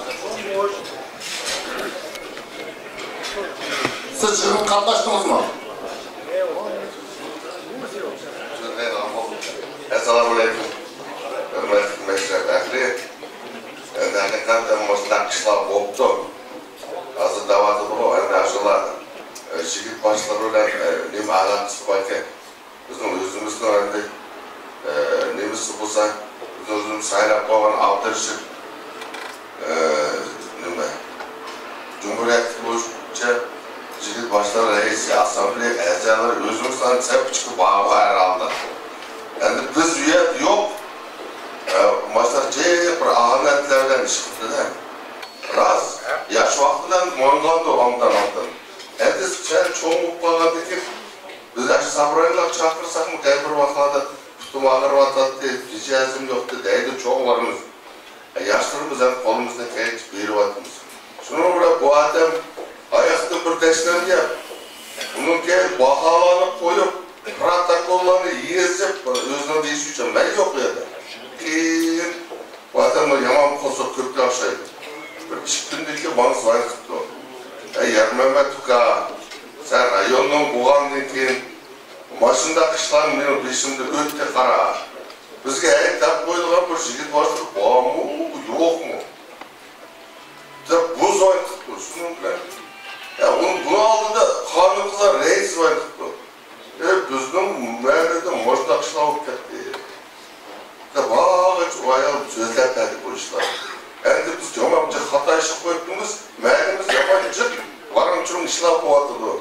سىز يىغىنغا قاتناشتىڭىزمۇ؟ ئەسسالامۇئەلەيكۇم. ھۆرمەتلىك مەشرەپ ئەھلى. ئەمدى ھەقىقەتەن مۇشۇنداق ئىشلار بوپتۇ. ھازىر دەۋاتىدىغۇ، ئەمدى ئاشۇلار، ئە، يىگىت باشلىرى بىلەن، ئە، نېمە ئالاقىسى باركەن؟ بىزنىڭ ئۆزىمىزنىڭ ئەمدى، ئە، نېمىسى بولسا، بىزنىڭ ئۆزىمىز سايلاپ قويغان ئابدۇرېشىت، ئە، نېمە، جۇمھۇرىيەتتىكى بولۇشىچە يىگىت باشلار رەئىسى، ئاسسامبلېيە ئەزالىرى ئۆزىمىزنىڭ سەپ ئىچىدىكى بارغۇ ھەر ھالدا. ئەمدى بىز ئۇ يەردە يوق. ئە، ماشۇنداق جىق بىر ئاھانەتلەر بىلەن ئىش قىلدى-دە. راست، ياش ۋاقتىدىن ماڭغاندۇ ئاندىن-ئاندىن. ئەمدى سەل چوڭ بولۇپ قالغاندىن كېيىن بىز ياخشى سابرايلار چاقىرساقمۇ، قەيبىر ۋاقىتلاردا پۇتۇم ئاغرىۋاتاتتى، مىجەزىم يوقتى دەيدۇ چوڭلىرىمىز. ياشلىرىمىز ھەم قولىمىزدىن كەلگىچە بېرىۋاتىمىز. شۇنىڭ بىلەن بۇ ئادەم ئاياقتىن بىر تەشلەنگەن. ئۇنىڭ كەينى باھالارنى قويۇپ، پروتوكوللارنى يېزىپ، ئۆزىنىڭ دېيىشىچە مەن يوق ئۇ يەردە. قىيىن. بۇ ئادەملەر يامان قورساق كۆپكە ئوخشايدۇ. بىر ئىككى كۈندىن كېيىن ماڭا زايىم قىپتۇ. ئەي يارمەمەت ئۇكا، سەن رايوننىڭ بولغاندىن كېيىن ماشۇنداق ئىشلار مېنىڭ بېشىمدىن ئۆتتى قارا. بىزگە ھەي دەپ قويىدىغان بىر يىگىت باشلىق بارمۇ، يوقمۇ؟ دەپ بۇ زايىم قىپتۇ. شۇنىڭ بىلەن، يا، ئۇنىڭ، بۇنىڭ ئالدىدا خانىم قىزلار رەئىس زايىم قىپتۇ. ئە، بىزنىڭ مەھەللىدە مۇشۇنداق ئىشلار بولۇپ كەتتى. دەپ ھاغىچ ئۇ ئايال سۆزلەپ بەردى بۇ ئىشلارنى. ئەمدى بىز يامان جىق خاتا ئىش قىلىپ قويۇپتىمىز، مەھەللىمىز يامان جىق ۋاراڭ-چۇرۇڭ ئىشلار بولۇۋاتىدۇ.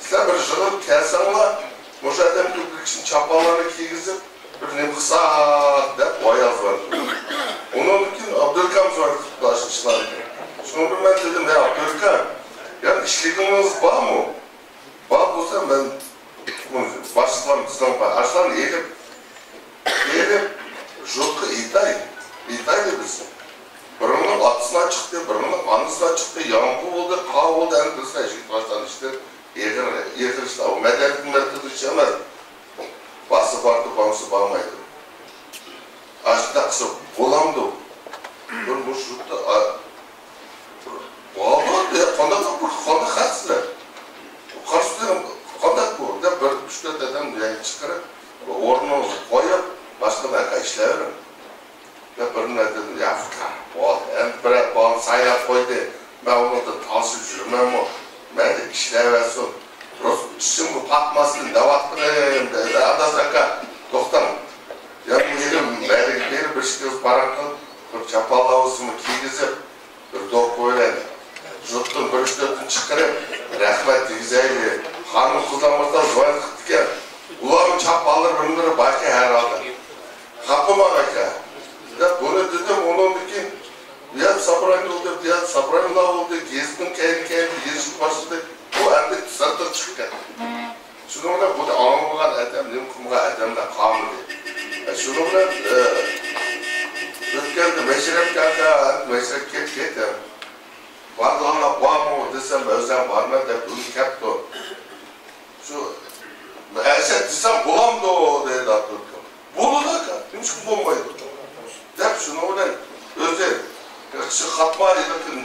سىلەر بىر يىغىلىپ كەلسەڭلار، مۇشۇ ئادەم كۆپرەك كىشىنى چاپانلارنى كىيگۈزۈپ، بىر نېمە قىلساق دەپ ئۇ ئايال سورىدى. ئۇنىڭدىن كېيىن ئابدۇلكام سورىدى ئىشلارنى. شۇنىڭ بىلەن مەن دېدىم، ھە، ئابدۇلكام، يەنە ئىشلىگىنىڭىز بارمۇ؟ بار بولسا مەن باشلىقلار بىزنىڭ بار. ئاشۇلارنى ئېلىپ، ئېلىپ، ژۇتقا ئېيتاي، ئېيتايلى بىز. بىرىنىڭ ئاتىسىلا چىقتى، بىرىنىڭ ئانىسىلا چىقتى، يامغۇر بولدى، قار بولدى، ئەمدى بىلسە يىگىت باشلار ئىشتە ئېغىر، ئېغىر ئىشلار. ئۇ مەدەنىيەت مەركىزى ئىش ئەمەس. بارسا بارىدۇ، بارمىسا بارمايدۇ. ئاشۇنداق قىلسا بولامدۇ؟ بىر مۇشۇ يۇرتتا، ئا، بولىدۇ، قانداق بىر، قانداق خەقسىلەر؟ قارىسىلەر، قانداق بۇ؟ دەپ بىر ئۈچ تۆت ئادەم يەنە چىقىرىپ، بىر ئورنىڭىزغا قويۇپ، باشقىلارغا ئىشلەۋېرىڭ. دەپ بىر نەدىن، يا، بولدى، ئەمدى بىرەر بالىنى سايلاپ قويدى. مەن ئۇنىڭدىن تالىشىپ يۈرمەنمۇ؟ مەيلى ئىشلەۋەرسۇن. روس ئىشىمغا پاتماسۇن دەۋاتقىنىم دەيدۇ. ئاداش ئاكا، توختاڭ. يا، بۇ يېرى مەيلىگە بېرىپ بىر ئىككىڭىز پاراڭ قىلىپ، بىر چاپانلار بولسىمۇ كىيگۈزۈپ، بىر دوپپا بىلەن يۇرتتىن بىر ئۈچ تۆتنى چىقىرىپ، رەھمەت دېگۈزەيلى. خانىم قىزلار مۇشۇنداق زۇۋان قىپتىكەن. ئۇلارنىڭ چاپانلىرى بىرلىرى باركەن ھەر ھالدا. خاپىماڭ ئاكا، دەپ بۇنى دېدىم. ئۇنىڭدىن كېيىن يا سابراينى بولدى، يا سابراينىلار بولدى، گېزىتنىڭ كەينى-كەينىدە يېزىشقا باشلىدى. بۇ ئەمدى سىرتىغا چىقىپ كەتتى. شۇنىڭ بىلەن بۇنى ئاڭلىمىغان ئادەم، نېمە قىلمىغان ئادەملەر قالمىدى. ئە، شۇنىڭ بىلەن، ئە، ئۆتكەندە مەشرەپكە ئاكا، مەشرەپكە كەتكەن. بارغانلار بارمۇ دېسەم، ئۆزۈم بارىمەن دەپ بۈگۈن كەپتۇ. شۇ، ئەشەت دېسەم بولامدۇ دەيدۇ ئابدۇلكام. بولىدۇ ئاكا، نېمىشقا بولمايدۇ؟ دەپ شۇنىڭ بىلەن ئۆزى قىشقا قاتما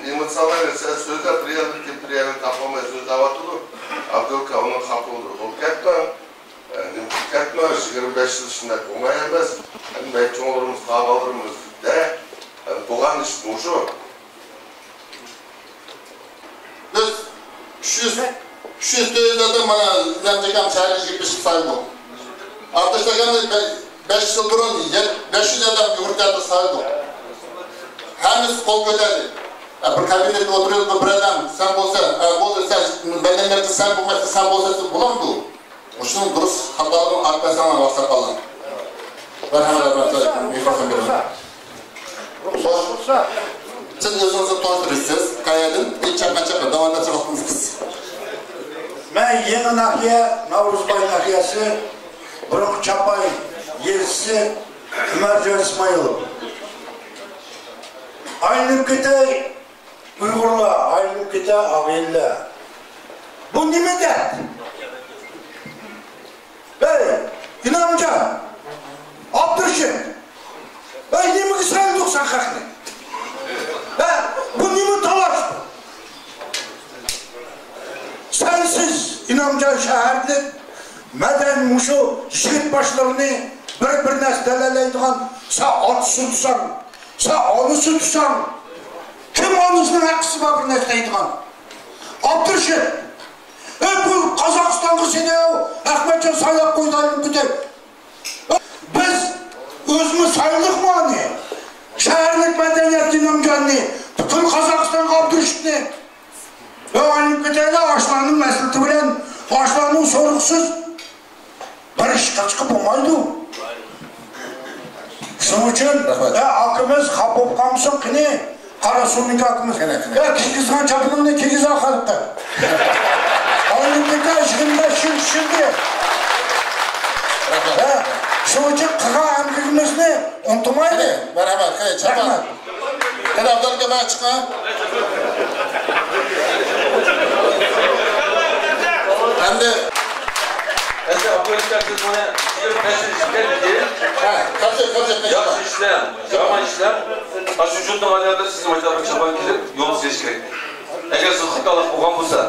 ئېمىتسالار سۆزلەپ، بىر يەردىن كېلىپ بىر يەرنى تاپالماي سۆزلەۋاتىدۇ. ئابدۇلكام ئۇنىڭ خاپىلىرى بولۇپ كەتمەڭ. ئە، نېمە قىلىپ كەتمەڭ، يىگىرمە بەش يىل شۇنداق ئوڭاي ئەمەس. ئەمدى مەن چوڭلىرىمىز، قالغانلىرىمىز دە، ئەمدى بولغان ئىش مۇشۇ. بىز ئۈچ يۈز، ئۈچ يۈز تۆت يۈز ئادەم مانا ئىنەمجان ئاكام شەھەرگە يىگىرمە بەش سايلىدۇق. ئابدۇرېشىت ئاكامنى بە-، بەش يىل بۇرۇن يەت-، بەش يۈز ئادەم يۇمۇرتقا سايلىدۇق. ھەممىسى قول كۆتەردى. ئە، بىر كابىنېتتا ئولتۇرۇپ بىر ئادەم سەن بولسا، ئە، بولدى، سەن مەندىن سەن بولمايسەن، سەن بولسا بولامدۇ؟ مۇشۇنىڭ دۇرۇس خاتالىقىنى ئايرىپ بەرسەڭلار، ئاقساقاللار. مەرھەمەت، مەرھەمەت، مىكروفون بېرىڭ. رۇخسەت بولسا. سىز ئۆزىڭىزنى تونۇشتۇرىسىز. قەيەردىن؟ ئىچ چاققان چاققان داۋامدا چاققان قىز. مەن يېڭى ناھىيە، ناۋرۇزباي ناھىيەسى، بۇرۇنقى چاپاي يېزىسى ئۆمەرجان ئىسمائىلوف. ئايلىنىپ كېتەي، ئۇيغۇرلار، ئايلىنىپ كېتەي، ئاغىنىلەر. بۇ نېمە دەپ؟ ھەي، ئىنامجان، ئابدۇرېشىت، ھەي، نېمىگە سايلىدۇق سەن خەقنى؟ ھە، بۇ نېمە تالاش؟ سەنسىز ئىنامجان شەھەرلىك مەدەن مۇشۇ يىگىت باشلىرىنى بىر-بىر نەرسە دەلەللەيدىغان، سەن ئاتىسى تۇرساڭ، سەن ئانىسى تۇرساڭ، كىم ئانىسىنىڭ ھەققىسى بار بىر نەرسە دەيدىغان؟ ئابدۇرېشىت، ئەي، بۇ قازاقىستانغا سېنى ئەخمەتجان سايلاپ قويدى، ئايلىنىپ كېتەي. بىز ئۆزىمىز سايلىدۇقمۇ ئانى؟ شەھەرلىك مەدەنىيەت ئىنامجاننى، پۈتۈن قازاقىستانغا ئابدۇرېشىتنى. يا ئايلىنىپ كېتەيلى، ئاشۇلارنىڭ مەسلىھىتى بىلەن، ئاشۇلارنىڭ سورىقىسىز بىر ئىشقا چىقىپ بولمايدۇ. شۇنىڭ ئۈچۈن، رەھمەت. ئە، ئاكىمىز خاپا بولۇپ قالمىسۇن، قېنى، قاراسۇنىڭ ئاكىمىز. قېنى، قېنى. ئە، كىيگۈزگەن چاپىنىڭنى كىيگۈزگەن خەلققە. ئايلىنىپ كېتە، يىگىرمە بەش يىل ئىشلىدى. رەھمەت. ئە، شۇنىڭ ئۈچۈن قىلغان ئەمگىكىمىزنى ئۇنتۇمايلى. قېنى، مەرھەمەت، قېنى، چاپان. رەھمەت. قېنى، ئابدۇللا ئاكا، مانا چىقىڭ. ئەمدى ئەمدى ئابدۇرېشىت ئاكا، سىز مانا يىگىرمە بەش يىل ئىشلىگەن كېيىن، ھە، قاچان، قاچان، قاچان؟ ياخشى ئىشلەڭ، يامان ئىشلەڭ. ئاشۇ يۇرتنىڭ ئادەملىرى سىزنى ماشىنىغا چاپان كىيدۈرۈپ يول سېلىشى كېرەك. ئەگەر سىز خاتالىق بولغان بولسا،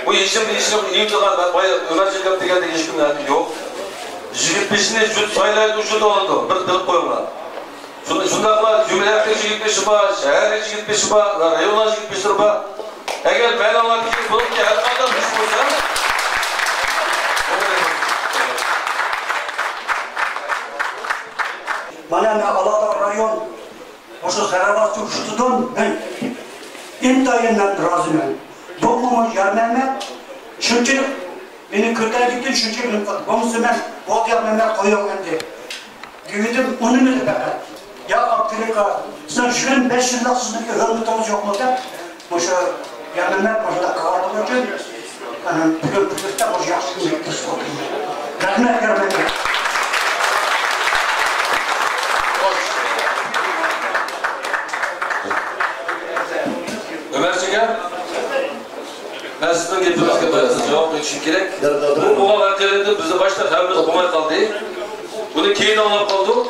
بۇ ھېچكىم ئىشنى ئېيتىدىغان، بايا ئۆمەرجان گەپ دېگەندەك ھېچكىمنىڭ ھەققى يوق. يىگىت بېشىنى يۇرت سايلايدۇ، يۇرت ئالىدۇ. بىر بىلىپ قويۇڭلار. شۇن-، شۇنداقلا جۈمھۇرىيەتنىڭ يىگىت بېشى بار، شەھەر يىگىت بېشى بار، رايوننىڭ يىگىت بېشىلىرى بار. ئەگەر مەن ئاڭلاتقىنىم بۇنىڭكى ھەر قانداق ئىش بولسا، مانا مەن ئالاقىدار رايون مۇشۇ خەلق ئارىسىدا ئۇشتۇدۇن مەن ئىنتايىن مەن رازىمەن. بۇمۇ يارمەنمەن. شۇنچىلىك مېنى كۆتەردىكى شۇنچە بىلىم قىلدى. بولمىسا مەن بولدى يا مەمەت قويۇڭ ئەمدى دېۋىدىم ئۇنىمىدى پەقەت. يا ئابدۇلىقا، سىلەر يىگىرمە بەش يىللىق سىزنىڭكى ھۆرمىتىڭىز يوقمۇ دەپ مۇشۇ يا مەمەت مۇشۇنداق قىلغانلىقى ئۈچۈن، ئەنە، بۈگۈن بىرلىكتە مۇشۇ ياخشى كۈنگە يەتكۈزۈپ قويدۇم. رەھمەت، رەھمەت. ئۆمەرجان ئاكا. مەن سىزنىڭ گېپىڭىزگە بىر جاۋاب بېرىشىم كېرەك. بۇ بولغان ۋەقەلەردىن بىزنى باشتا ھەممىمىز بولماي قالدى. بۇنى كېيىن ئاڭلاپ قالدۇق.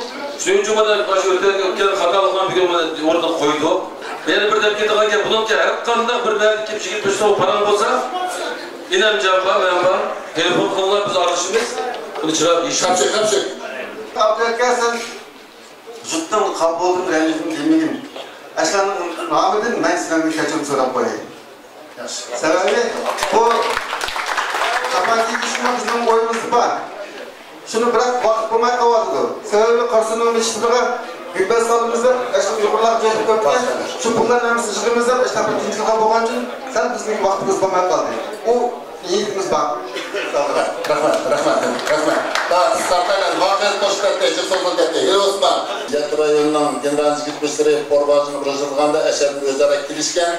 شۇنىڭ ئۈچۈن مانا مۇشۇ ئۆتكەن خاتالىقلارنى بۈگۈن مانا ئورنىغا قويدۇق. يەنە بىر دەپ كېتىدىغان گەپ، بۇنىڭكى ھەر قانداق بىر مەھەللىدىكى يىگىت بىر سوۋ پاراڭ بولسا، ئىنەمجان بار، مەن بار. تېلېفون قىلىڭلار، بىز ئارىلىشىمىز. بۇنى چىرايلىق ئىش. قاپچىق، قاپچىق. ئابدۇرەھىم، سەن جۇتتىڭ، قاپۇلدىن رەنجىدىم دېمىگىن. ئەشلەرنىڭ نامىدىن مەن سىلەردىن كەچۈرۈم سوراپ قوياي. سەۋەبى، بۇ چاپان كىيىش ئىشىمۇ بىزنىڭ ئويىمىزدا بار. شۇنى بىراق ۋاقىت بولماي قالىۋاتىدۇ. سەۋەبى، قارسۇننىڭ مىنىستىرىغا گۈمبەز سالىمىز دەپ، ئاشۇ ئۇيغۇرلار جۆيۈپ كەتتى. شۇ پۇللارنى ھەممىسىنى يىغىمىز دەپ، ئاشۇنداق بىر تىنچلىققا بولغان ئۈچۈن سەل بىزنىڭ ۋاقتىمىز بولماي قالدى. ئۇ نىيىتىمىز بار. رەھمەت، رەھمەت، رەھمەت. ۋاقىت قوشۇپ كەتتى، جىق سوزۇلۇپ كەتتى. ئېلى ئوسمان. يەتتە رايوننىڭ گېنېرال يىگىت بېشلىرى پورباجىنى بىرلەشتۈرگەندە ئەشەددىن ئۆزئارا كېلىشكەن.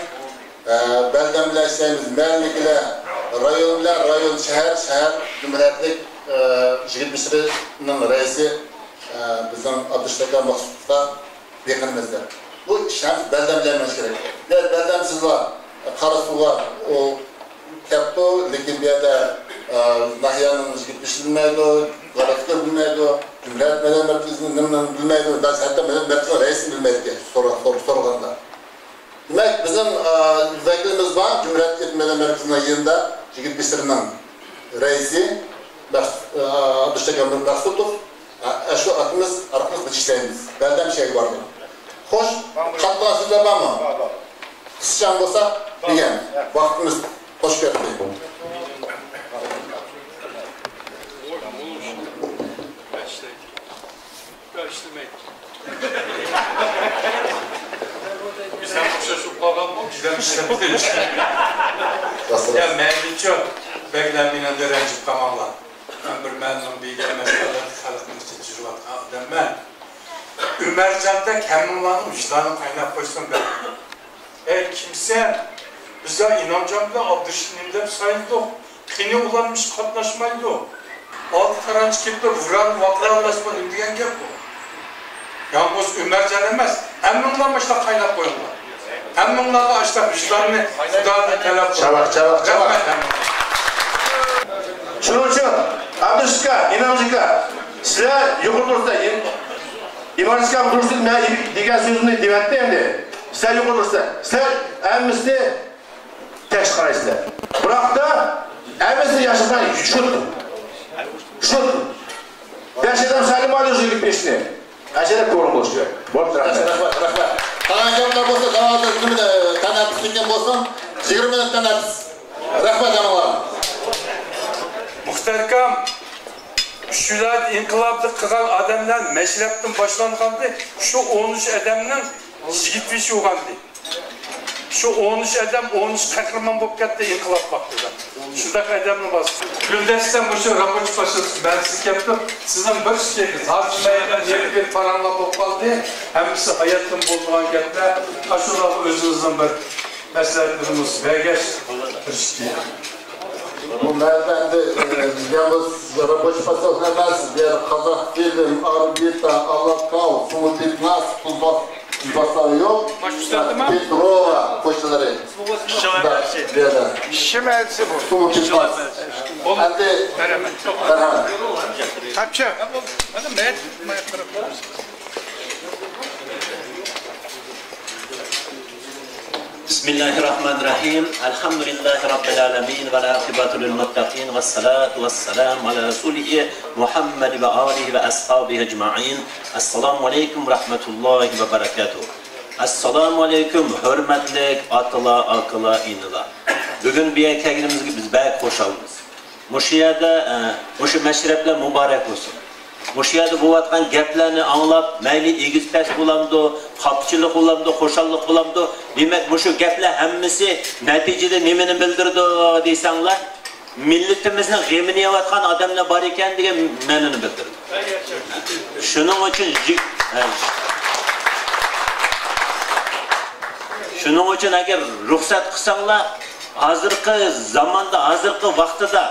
ئە، بەلدەم بىلەن ئىشلەيمىز. مەھەللىلىكلەر، رايون بىلەن رايون، شەھەر، شەھەر جۇمھۇرىيەتلىك، ئە، يىگىت بېشلىرىنىڭ رەئىسى، ئە، بىزنىڭ ئابدۇرېشىت ئاكا مەخسۇسقا بېقىنىمىز دەپ. بۇ ئىش ھەم بەلدەم بىلەن مېڭىش كېرەك. يا بەلدەمسىزلا قاراسۇغا ئۇ كەپتۇ، لېكىن بۇ يەردە، ئە، ناھىيەنىڭ يىگىت بېشى بىلمەيدۇ، غەلەتكە بىلمەيدۇ، جۇمھۇرىيەت مەدەنىيەت مەركىزىنىڭ نېمىنى بىلمەيدۇ، ھەتتا مەدەنىيەت مەركىزىنىڭ رەئىسىنى بىلمەيدىكەن، سورا-، سور-، سورىغاندا. دېمەك، بىزنىڭ، ئە، ۋەكىلىمىز بار، جۇمھۇرىيەت ئېتىم مەدەنىيەت مەركىزىنىڭ يېنىدا يىگىت بېشىلىرىنىڭ رەئىسى، مەخ-، ئە، ئابدۇرېشىت ئەكەمدىن مەخسۇتوف، ئە، ئە، شۇ ئاكىمىز ئارقىلىق بىز ئىشلەيمىز. بەلدەم شەيگە باردى. خوش، قاتنىشىدە بارمۇ؟ قىسچاڭ بولسا دېگەن. ۋاقتىمىز خوش كەلدى. بىز ھەم ئوخشاش بولۇپ قالغانمۇ؟ بىز ھەم ئىشلەپتۇق. يا مەيلىچۇ، بەكلا مېنىڭدىن رەنجىپ قالماڭلار. مەن بىر مەلۇم بىگە مەسىلىلەرنى خەلقنىڭ ئىچىدە يۈرۈۋاتقان ئادەممەن. ئۆمەرجاندەك ھەممىڭلارنىڭ ۋىجدانىڭ قايناپ قويسۇن بەك. ئەي، كىمسەن؟ بىز يا ئىنامجان بىلەن ئابدۇرېشىتنى نېمە دەپ سايلىدۇق؟ قېنى ئۇلار نېمىشقا قاتناشمايدۇ؟ ئالتە تارانچى كېپىلەر ۋۇران ۋاقىرانلاشما نېمە دېگەن گەپ بۇ؟ يالغۇز ئۆمەرجان ئەمەس، ھەممىڭلار مۇشۇنداق قايناپ قويۇڭلار. ھەممىڭلارغا ئاشۇنداق ۋىجداننى خۇدادىن تەلەپ قىلىمەن. چاۋاك، چاۋاك، چاۋاك. رەھمەت ھەممىڭلارغا. شۇنىڭ ئۈچۈن ئابدۇرېشىت ئاكا، ئىنامجان ئاكا، سىلەر يۇقىرى تۇرسا، ئىمام ئىسلام تۇرسۇن، مەن دېگەن سۆزۈمنى دېۋەتتى ئەمدى. سىلەر يۇقىرى تۇرسا، سىلەر ھەممىسى تەس قارايسىلەر. بىراقتا ھەممىسى ياشىغان شۇت. شۇت. ياشىغان سالىم ئالىيوز يىگىت بېشىنى. ئەجەلە كورۇن بولۇش كېرەك. بولۇپتۇ، رەھمەت. رەھمەت، رەھمەت. قالغان گەپلەر بولسا، داۋامدا نېمىدە، تەنەپپۇس چېكىن بولسۇن. يىگىرمە مىنۇت تەنەپپۇس. رەھمەت ھەممىڭلارغا. مۇختەر ئاكام، شۇ يىللاردا ئىنقىلابنى قىلغان ئادەملەر مەشرەپتىن باشلانغانىدى، شۇ ئون ئۈچ ئادەمنىڭ يىگىت بېشى بولغانىدى. شۇ ئون ئۈچ ئادەم، ئون ئۈچ قەھرىمان بولۇپ كەتتى ئىنقىلاب ۋاقتىدا. شۇنداق ئادەمنى باستى. گۈلدەستە مۇشۇ رابوچى پاسوسى مەنزىلگە كەپتۇ. سىزنىڭ بىر ئىشىڭىز، ھازىر مەيدان يېرى بىر پاراڭلار بولۇپ قالدى. ھەممىسى ھاياتتىن بولىدىغان گەپلەر. ئاشۇلارغا ئۆزىڭىزنىڭ بىر مەسلىھەتلىرىڭىز بەرگەچ تىرىشىپ. بۇ مەيداندا، ئە، يالغۇز رابوچى پاسوسى ئەمەس، بۇ يەردە قازاق فىلىم، ئاربىتا، ئالاقاۋ، سۇمۇتىپناس، قۇزباس، قۇزباسايو، پېتروۋا قوشنىلىرى. شۇنداق، بۇ يەردە. شىم ئەلچىسى بۇ. سۇمۇتىپناس. ئەمدى بەرھەم. تاپچى. بسم الله الرحمن الرحيم. الحمد لله رب العالمين، والعاقبة للمتقين، والصلاة والسلام على رسوله محمد وآله وأصحابه أجمعين. السلام عليكم ورحمة الله وبركاته. ئەسسالامۇ ئەلەيكۇم، ھۆرمەتلىك ئاتىلار، ئاكىلار، ئىنىلار. بۈگۈن بۇ يەرگە كەلگىنىمىزگە بىز بەك خۇشالمىز. مۇشۇ يەردە، ئە، مۇشۇ مەشرەپلەر مۇبارەك بولسۇن. مۇشۇ يەردە بولۇۋاتقان گەپلەرنى ئاڭلاپ، مەيلى ئېگىز-پەس بولامدۇ، خاپىچىلىق بولامدۇ، خۇشاللىق بولامدۇ، دېمەك، مۇشۇ گەپلەر ھەممىسى نەتىجىدە نېمىنى بىلدۈرىدۇ دېسەڭلار، مىللىتىمىزنىڭ غېمىنى يەۋاتقان ئادەملەر بار ئىكەن دېگەن مەنىنى بىلدۈرىدۇ. شۇنىڭ ئۈچۈن يىگ-، ھە. شۇنىڭ ئۈچۈن ئەگەر رۇخسەت قىلساڭلار، ھازىرقى زاماندا، ھازىرقى ۋاقتىدا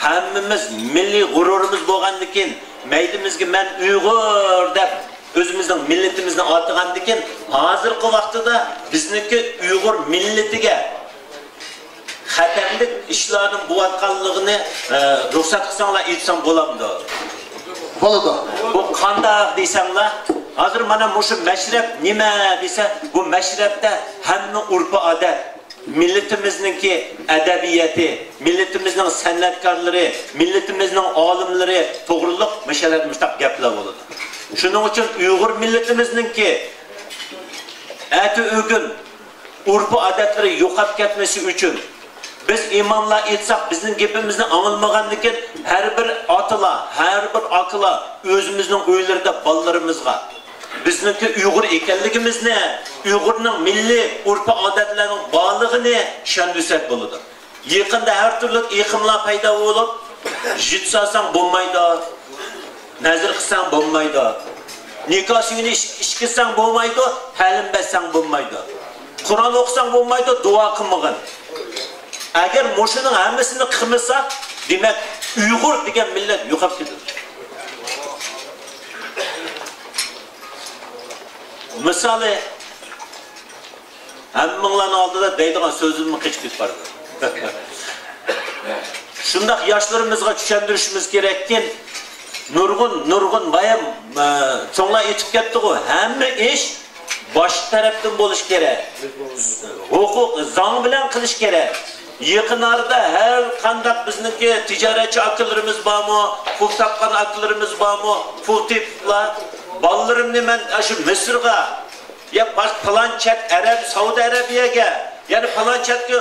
ھەممىمىز مىللىي غۇرۇرىمىز بولغاندىكىن، مەيدىمىزگە مەن ئۇيغۇر دەپ ئۆزىمىزنىڭ مىللىتىمىزنى ئاتىغاندىكىن، ھازىرقى ۋاقتىدا بىزنىڭكى ئۇيغۇر مىللىتىگە خەتەرلىك ئىشلارنىڭ بولۇۋاتقانلىقىنى، ئە، رۇخسەت قىلساڭلار ئېيتسام بولامدۇ؟ بولىدۇ. بۇ قانداق دېسەڭلار، ھازىر مانا مۇشۇ مەشرەپ نېمە دېسە، بۇ مەشرەپتە ھەممە ئۆرپ-ئادەت، مىللىتىمىزنىڭكى ئەدەبىياتى، مىللىتىمىزنىڭ سەنئەتكارلىرى، مىللىتىمىزنىڭ ئالىملىرى توغرۇلۇق مەشەلەردە مۇشۇنداق گەپلەر بولىدۇ. شۇنىڭ ئۈچۈن ئۇيغۇر مىللىتىمىزنىڭكى ئەتە-ئۆگۈن ئۆرپ-ئادەتلىرى يوقاپ كەتمىسى ئۈچۈن، بىز ئىماملار ئېيتساق، بىزنىڭ گېپىمىزنى ئاڭلىمىغاندىكىن، ھەر بىر ئاتىلار، ھەر بىر ئاكىلار ئۆزىمىزنىڭ ئۆيلىرىدە بالىلىرىمىزغا بىزنىڭكى ئۇيغۇر ئىكەنلىكىمىزنى، ئۇيغۇرنىڭ مىللىي ئۆرپ-ئادەتلەرنىڭ بارلىقىنى چۈشەندۈرسەك بولىدۇ. يېقىندا ھەر تۈرلۈك ئېقىملار پەيدا بولۇپ، يىت سالساڭ بولمايدۇ، نەزىر قىلساڭ بولمايدۇ، نىكاھ سۈيىنى ئىچ-، ئىچكۈزسەڭ بولمايدۇ، تەلىم بەرسەڭ بولمايدۇ، قۇرئان ئوقۇساڭ بولمايدۇ، دۇئا قىلمىغىن. ئەگەر مۇشۇنىڭ ھەممىسىنى قىلمىسا، دېمەك، ئۇيغۇر دېگەن مىللەت يوقاپ كېتىدۇ. مىسالى، ھەممىڭلارنىڭ ئالدىدا دەيدىغان سۆزۈممۇ قېچىپ كېتىپ بارىدۇ. شۇنداق ياشلىرىمىزغا چۈشەندۈرۈشىمىز كېرەككىن، نۇرغۇن، نۇرغۇن بايام، ئە، چوڭلار ئېيتىپ كەتتىغۇ، ھەممە ئىش باش تەرەپتىن بولۇش كېرەك. ھوقۇق، زاڭ بىلەن قىلىش كېرەك. يېقىن ئارىدا ھەر قانداق بىزنىڭكى تىجارەتچى ئاكىلىرىمىز بارمۇ، پۇل تاپقان ئاكىلىرىمىز بارمۇ، پۇل تېپىپلا، بالىلىرىمنى مەن ئاشۇ مىسىرغا يا پا-، پالان چەت ئەرەب، سەئۇدى ئەرەبىيەگە، يەنى پالان چەتكە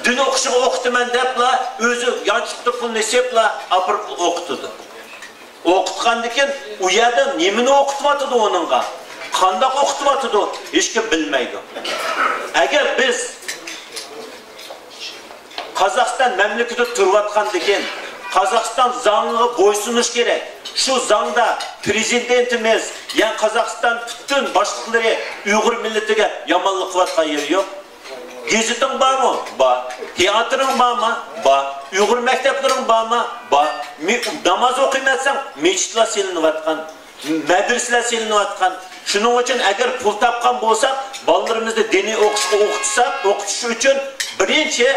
دىن ئوقۇشىغا ئوقۇتىمەن دەپلا، ئۆزى يانچۇقتا پۇلنى سېپلا ئاپىرىپ ئوقۇتىدۇ. ئوقۇتقاندىن كېيىن ئۇ يەردە نېمىنى ئوقۇتۇۋاتىدۇ ئۇنىڭغا؟ قانداق ئوقۇتۇۋاتىدۇ؟ ھېچكىم بىلمەيدۇ. ئەگەر بىز قازاقىستان مەملىكىتىدە تۇرۇۋاتقاندىكىن، قازاقىستان زاڭىغا بويسۇنۇش كېرەك. شۇ زاڭدا پرېزىدېنتىمىز، يەنى قازاقىستان پۈتۈن باشلىقلىرى ئۇيغۇر مىللىتىگە يامانلىق قىلىۋاتقان يېرى يوق. گېزىتىڭ بارمۇ؟ بار. تىياتىرىڭ بارمۇ؟ بار. ئۇيغۇر مەكتەپلىرىڭ بارمۇ؟ بار. مې-، ناماز ئوقۇيمەن دېسەڭ، مەسچىتلەر سېلىنىۋاتقان. مەدرىسىلەر سېلىنىۋاتقان. شۇنىڭ ئۈچۈن ئەگەر پۇل تاپقان بولساق، بالىلىرىمىزنى دىنىي ئوقۇشقا ئوقۇتساق، ئوقۇتۇش ئۈچۈن بىرىنچى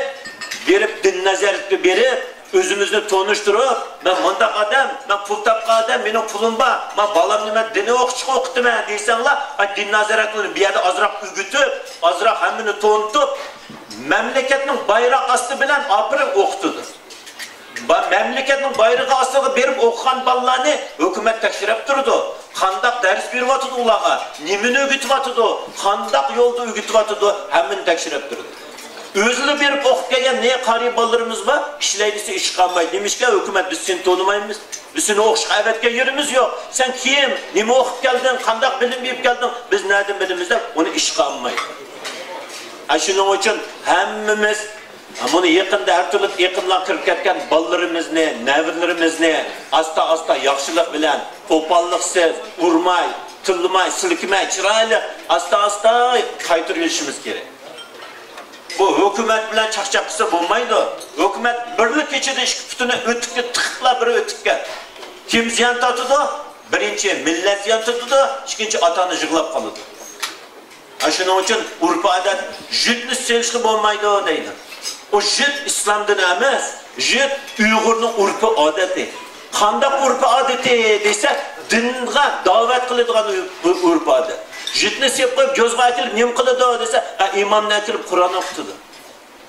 بېرىپ دىن نازارىتىگە بېرىپ، ئۆزىمىزنى تونۇشتۇرۇپ، مەن مۇنداق ئادەم، مەن پۇل تاپقان ئادەم، مېنىڭ پۇلۇم بار، مەن بالامنى مەن دىنىي ئوقۇتۇشقا ئوقۇتىمەن دېسەڭلار، ئا، دىن نازارەتلىرىنى بۇ يەردە ئازراق ئۆگىتىپ، ئازراق ھەممىنى تونۇتۇپ، مەملىكەتنىڭ بايراق ئاستى بىلەن ئاپىرىپ ئوقۇتىدۇ. با-، مەملىكەتنىڭ بايرىقى ئاستىغا بېرىپ ئوقۇغان بالىلارنى ھۆكۈمەت تەكشۈرۈپ تۇرىدۇ. قانداق دەرس بېرىۋاتىدۇ ئۇلارغا؟ نېمىنى ئۆگىتىۋاتىدۇ؟ قانداق يولدا ئۆگىتىۋاتىدۇ؟ ھەممىنى تەكشۈرۈپ تۇرىدۇ. ئۆزىلا بېرىپ ئوقۇپ كەلگەن نى قارىي بالىلىرىمىز بار، ئىشلەي دېسە ئىش قالمايدۇ. نېمىشقا؟ ھۆكۈمەت بىز سېنى تونۇمايمىز. بىز سېنى ئوقۇشقا ئەۋەتكەن يېرىمىز يوق. سەن كىم؟ نېمە ئوقۇپ كەلدىڭ؟ قانداق بىلىم ئېلىپ كەلدىڭ؟ بىز نەدىن بىلىمىز دەپ ئۇنى ئىشقا ئالمايدۇ. ھە، شۇنىڭ ئۈچۈن ھەممىمىز مانا يېقىندا ھەر تۈرلۈك ئېقىملار كىرىپ كەتكەن بالىلىرىمىزنى، نەۋرىلىرىمىزنى ئاستا-ئاستا ياخشىلىق بىلەن، قوپاللىقسىز، ئۇرماي، تىللىماي، سىلكىمەي، چىرايلىق، ئاستا-ئاستا قايتۇرۇۋېلىشىمىز كېرەك. بۇ ھۆكۈمەت بىلەن چاقچاق قىلسا بولمايدۇ. ھۆكۈمەت بىرلا كېچىدە ئىككى پۇتىنى ئۆتۈككە تىقىپلا بىر ئۆتۈككە. كىم زىيان تارتىدۇ؟ بىرىنچى، مىللەت زىيان تارتىدۇ، ئىككىنچى، ئاتا-ئانا يىغلاپ قالىدۇ. ھە، شۇنىڭ ئۈچۈن ئۇرپ-ئادەت، جۈتنى سېلىشقا بولمايدۇ دەيدۇ. ئۇ جۈت ئىسلامدىن ئەمەس، جۈت ئۇيغۇرنىڭ ئۇرپى-ئادىتى. قانداق ئۇرپى-ئادىتى دېسە، دىنغا داۋەت قىلىدىغان ئۇ-، ئۇ-، ئۇرپ-ئادەت. جۈتنى سېلىپ قويۇپ، جوزىغا ئەكېلىپ نېمە قىلىدۇ دېسە، ئە، ئىمامنى ئەكېلىپ قۇرئان ئوقۇتىدۇ.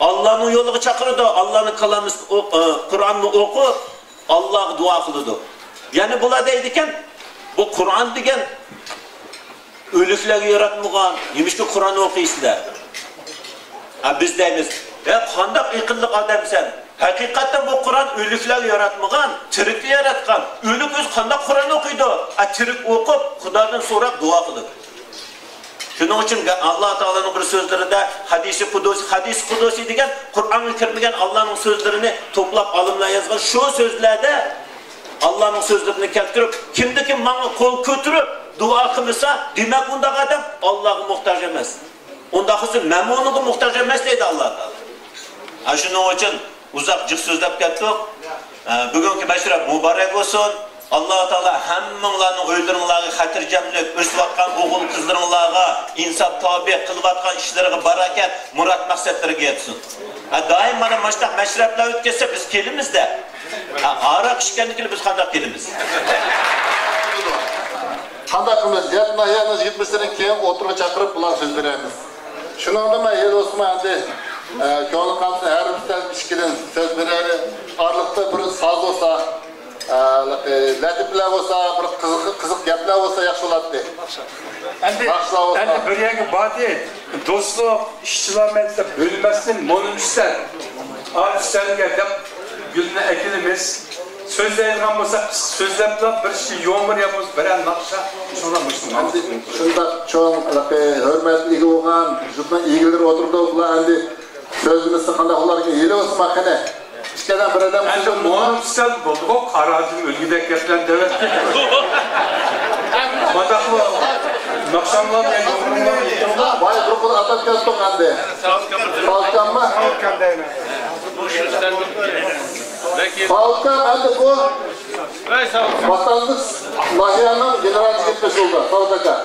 ئاللانىڭ يولىغا چاقىرىدۇ، ئاللانىڭ كالامى، ئۇ، ئە، قۇرئاننى ئوقۇپ، ئاللاغا دۇئا قىلىدۇ. يەنە بۇلار دەيدىكەن، بۇ قۇرئان دېگەن ئۆلۈكلەرگە ياراتمىغان، نېمىشقا قۇرئان ئوقۇيسىلەر؟ ھە، بىز دەيمىز، ھە، قانداق ئەقىللىق ئادەمسەن؟ ھەقىقەتەن بۇ قۇرئان ئۆلۈكلەرگە ياراتمىغان، تىرىككە ياراتقان. ئۆلۈك ئۆزى قانداق قۇرئان ئوقۇيدۇ؟ ھە، تىرىك ئوقۇپ، خۇدادىن سوراپ دۇئا قىلىدۇ. شۇنىڭ ئۈچۈن ئاللا تائالانىڭ بىر سۆزلىرىدە ھەدىسى قۇدۇسى، ھەدىسى قۇدۇسى دېگەن قۇرئانغا كىرمىگەن ئاللانىڭ سۆزلىرىنى توپلاپ ئالىملار يازغان. شۇ سۆزلەردە ئاللانىڭ سۆزلىرىنى كەلتۈرۈپ، كىمدە كىم ماڭا قول كۆتۈرۈپ دۇئا قىلمىسا، دېمەك ئۇنداق ئادەم ئاللاغا موھتاج ئەمەس. ئۇنداق قىلسا مەن ئۇنىڭغا موھتاج ئەمەس دەيدۇ ئاللا تائالا. ھە، شۇنىڭ ئۈچۈن ئۇزاق جىق سۆزلەپ كەتتۇق. ئە، بۈگۈنكى مەشرەپ مۇبارەك بولسۇن. ئاللا تائالا ھەممىڭلارنىڭ ئۆيلىرىڭلارغا خاتىرجەملىك، ئۆسۈۋاتقان ئوغۇل-قىزلىرىڭلارغا ئىنساپ تاۋپىق، قىلىۋاتقان ئىشلىرىغا باراكەت، مۇراد-مەقسەتلىرىگە يەتسۇن. ھە، دائىم مانا مۇشۇنداق مەشرەپلەر ئۆتكەزسە بىز كېلىمىز-دە. ھە، ھاراق ئىچكەندىن كېيىن بىز قانداق كېلىمىز؟ قانداق قىلىمىز؟ يەتتە ناھىيەنىڭ يىگىرمىسىنى كېيىن ئوتتۇرىغا چاقىرىپ بۇلارغا سۆز بېرەرمىز. شۇنىڭدا مەن ھېلى ئوسمان ئەمدى، ئە، كۆڭلى قانسۇن، ھەر بىر ئىككىدىن سۆز بېرەيلى. ئارىلىقتا بىر ساز بولسا، ئە، لەتىپىلەر بولسا، بىر قىزىق، قىزىق گەپلەر بولسا ياخشى بولاتتى. ئەمدى، ناخشىلار بولسا. ئەمدى بىر يەرگە باردى، دوستلۇق، ئىشچىلار مەنتە بۆلمەسسىن، مۇنۇ ئۈستەل. ئا، ئۈستەلگە دەپ گۈلنى ئەكېلىمىز. سۆزلەيدىغان بولسا قىسقا سۆزلەپلا، بىر شۇ يۇمۇر يا بولمىسا بىرەر ناخشا، شۇنداق مۇشۇنداق. شۇنداق چوڭ، ھەقىقىي ھۆرمەتكە ئىگە بولغان يۇرتنىڭ ئىگىلىرى ئولتۇرىدۇ، بۇلار ئەمدى سۆزلىمىسە قانداق بولاركىن؟ ھېلى بولسىمۇ قېنى. ئىككىدىن بىردەم ئەمدى سۆزلىمىسە. مۇنۇ ئۈستەل بولدىغۇ، قارادىم ئۆلگۈدەك گەپلەرنى دەۋەتتى. مانداقمۇ ناخشاملار بىلەن يۇمۇرلار. ۋاي، بىر قول ئاتاپ كەتتۇق ئەمدى. سالكاممۇ؟ سالكام ئەمدى بۇ. ۋاتانىمىز ناھىيەنىڭ گېنېرال يىگىت مەسئۇلى ساۋۇت ئاكا.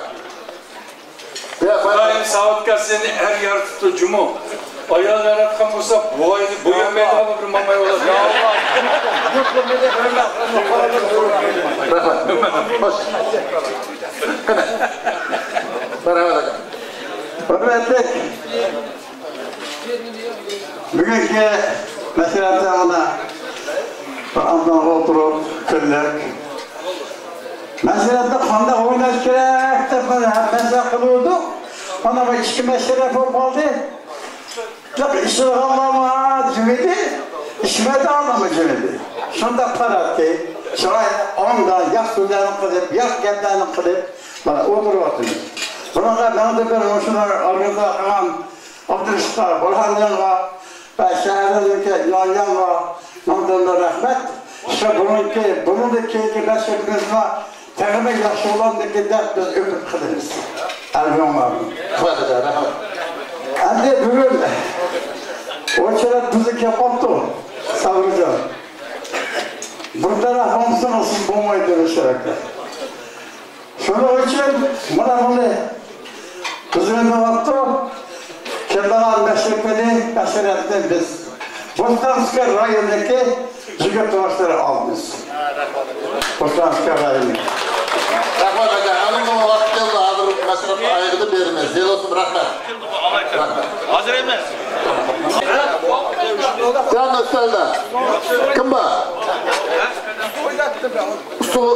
يا، باي. خۇدايىم ساۋۇت ئاكا سېنى ئەر يارىتىپتۇ جۇمۇ. ئايال ياراتقان بولسا بۇ ئاينى بۇ يەرمەيدىغان بىر ماماي بولاتتى. رەھمەت. خوش. قېنى. مەرھەمەت ئاكا. ھۆرمەتلىك بۈگۈنكى مەشرەپتە مانا بىر ئاندىن ئولتۇرۇپ كۈنلۈك مەشرەپتە قانداق ئويناش كېرەك دەپ مەسلىھەت قىلىۋاتىدۇق. مانا بۇ ئىككى مەشرەپ بولۇپ قالدى. ئىچىدىغانلارمۇ جىم ئىدى، ئىچمەيدىغانلارمۇ جىم ئىدى. شۇنداق تاراتتى. شۇڭا ئاندىن ياخشى سۆزلەرنى قىلىپ، ياخشى گەپلەرنى قىلىپ، مانا ئولتۇرۇۋاتىمىز. بۇنىڭغا مەڭدە بىر مۇشۇلار ئورگانىزاتور قىلغان ئابدۇرېشىتقا، بۇرھانجانغا ۋە شەھەردىكى ئىنانجانغا مىڭدىن بىر رەھمەت. شۇ بۇرۇنقى، بۇنىڭدىن كېيىنكى مەشرىپىمىزمۇ تېخىمۇ ياخشى بولامدىكىن دەپ بىز ئۈمىد قىلىمىز. ئەلۋىڭلار. رەھمەت. ئەمدى بۈگۈن ئوچرات بىزنى كەپ قاپتۇ، سابىرجان. بىر تەرەپ بولمىسىڭىز سىز بولمايدۇ، ئوچراتتا. شۇنىڭ ئۈچۈن مانا بۇنى بىز ئۆيلەۋاتتۇق. كېلىدىغان مەشرىپىنى، مەشرەپنى بىز بوستانسكى رايونىدىكى جىگىت تورداشلار ئالىمىز. بوستانسكى رايونى. رەھمەت، ئاكا. ئەمدى ۋاقىت كەلدى، ھازىر مەشرەپ ئايىغىدا بېرىمىز. زىيادە بولسۇن، رەھمەت. رەھمەت. ھازىر ئەمەس. جان ئۈستەلدە. كىم بار؟ ئۇسسۇل.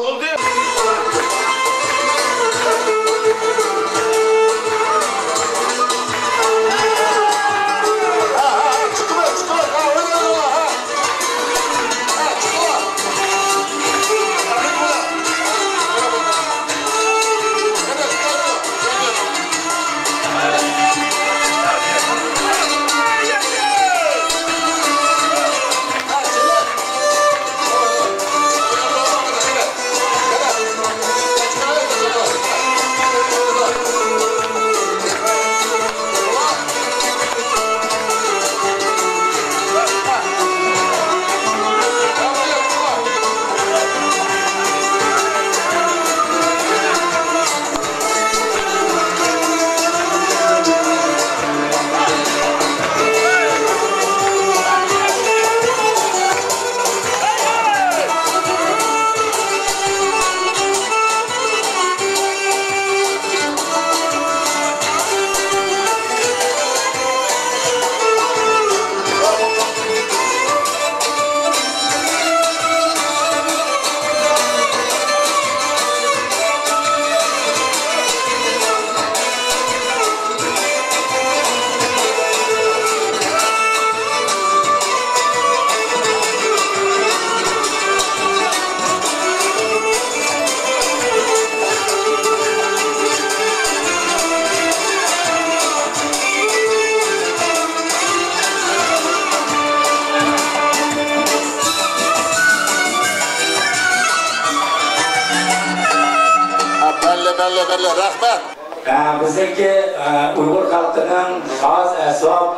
بەللى، بەللى، بەللى، رەھمەت. ئە، بىزنىڭكى، ئە، ئۇيغۇر خەلقىنىڭ ساز، ئەسۋاب،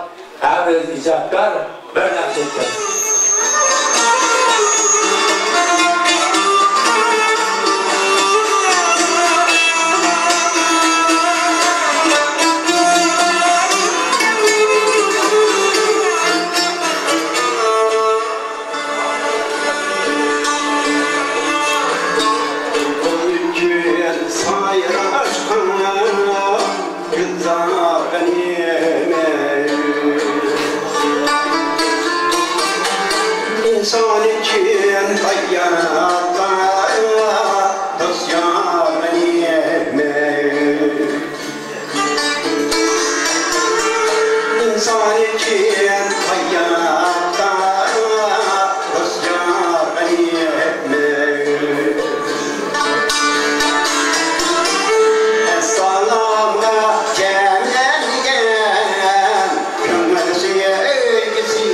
ھەر بىر ئىجادكار بىر نەقىش ئېيتىپ. ئىنسان ئۈچۈن ھاياتتا دوست يار مېنى. ئىنسان ئۈچۈن ھاياتتا دوست يار غەنىيمەت. سالامغا جەملەنگەن كۆڭۈل سۆيگۈسى.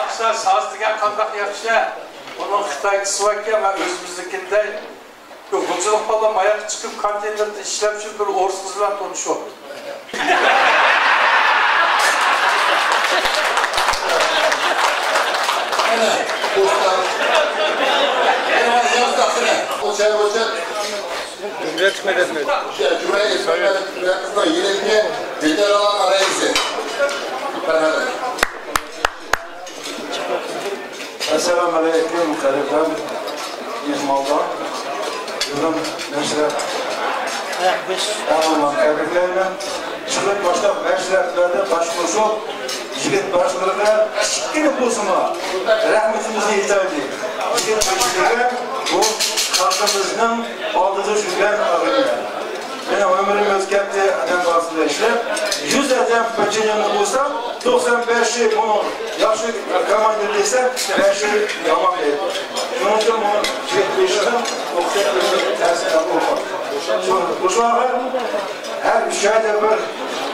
ياخشى، ساز دېگەن قانداق ياخشى؟ ئۇنىڭ خىتايچىسى باركەن، مەن ئۆزىمىزنىڭكىنى دەي. يوق، غۇلجىلىق بالام ئاياغقا چىقىپ، كونتېينېردا ئىشلەپچۇ، بىر ئورۇس قىز بىلەن تونۇشۇپ. مانا، ئۇستا. مانا، ياز تاقىرى. ئوچاي، ئوچاي. جۈملە ئىسمى دەسمى. جۈملە ئىسمى دەسمى. قىزنىڭ يېنىدىكى ۋېتېرانلارنىڭ رەئىسى. مەرھەمەت. ئەسسالامۇ ئەلەيكۇم، قەدىردان مېھمانلار. بۈگۈن مەشرەپ ئەھۋالىنى تەبرىكلەيمەن. چىقىپ باشلاپ مەشرەپلەردە باش قوشۇپ، يىگىت باشلىرىغا كىچىككىنە بولسىمۇ رەھمىتىمىزنى ئېيتايلى. يىگىت باشلىرىغا بۇ خەلقىمىزنىڭ ئالدىدا يۈرگەن ئاغىنىلەر. مېنىڭ ئۆمرۈم ئۆتۈپ كەتتى، ئادەم بارسىدا ئىشلەپ. يۈز ئادەم پەچىنىنى بولسا، توقسان بەشى بۇنىڭ ياخشى كوماندا دېسە، بەشى يامان دەيدۇ. شۇنىڭ ئۈچۈن بۇنى يەتمىشىدىن توقسان بەشى تەسىر قىلغان. شۇ، بۇ شۇڭا ھەر ئۈچ ئايدا بىر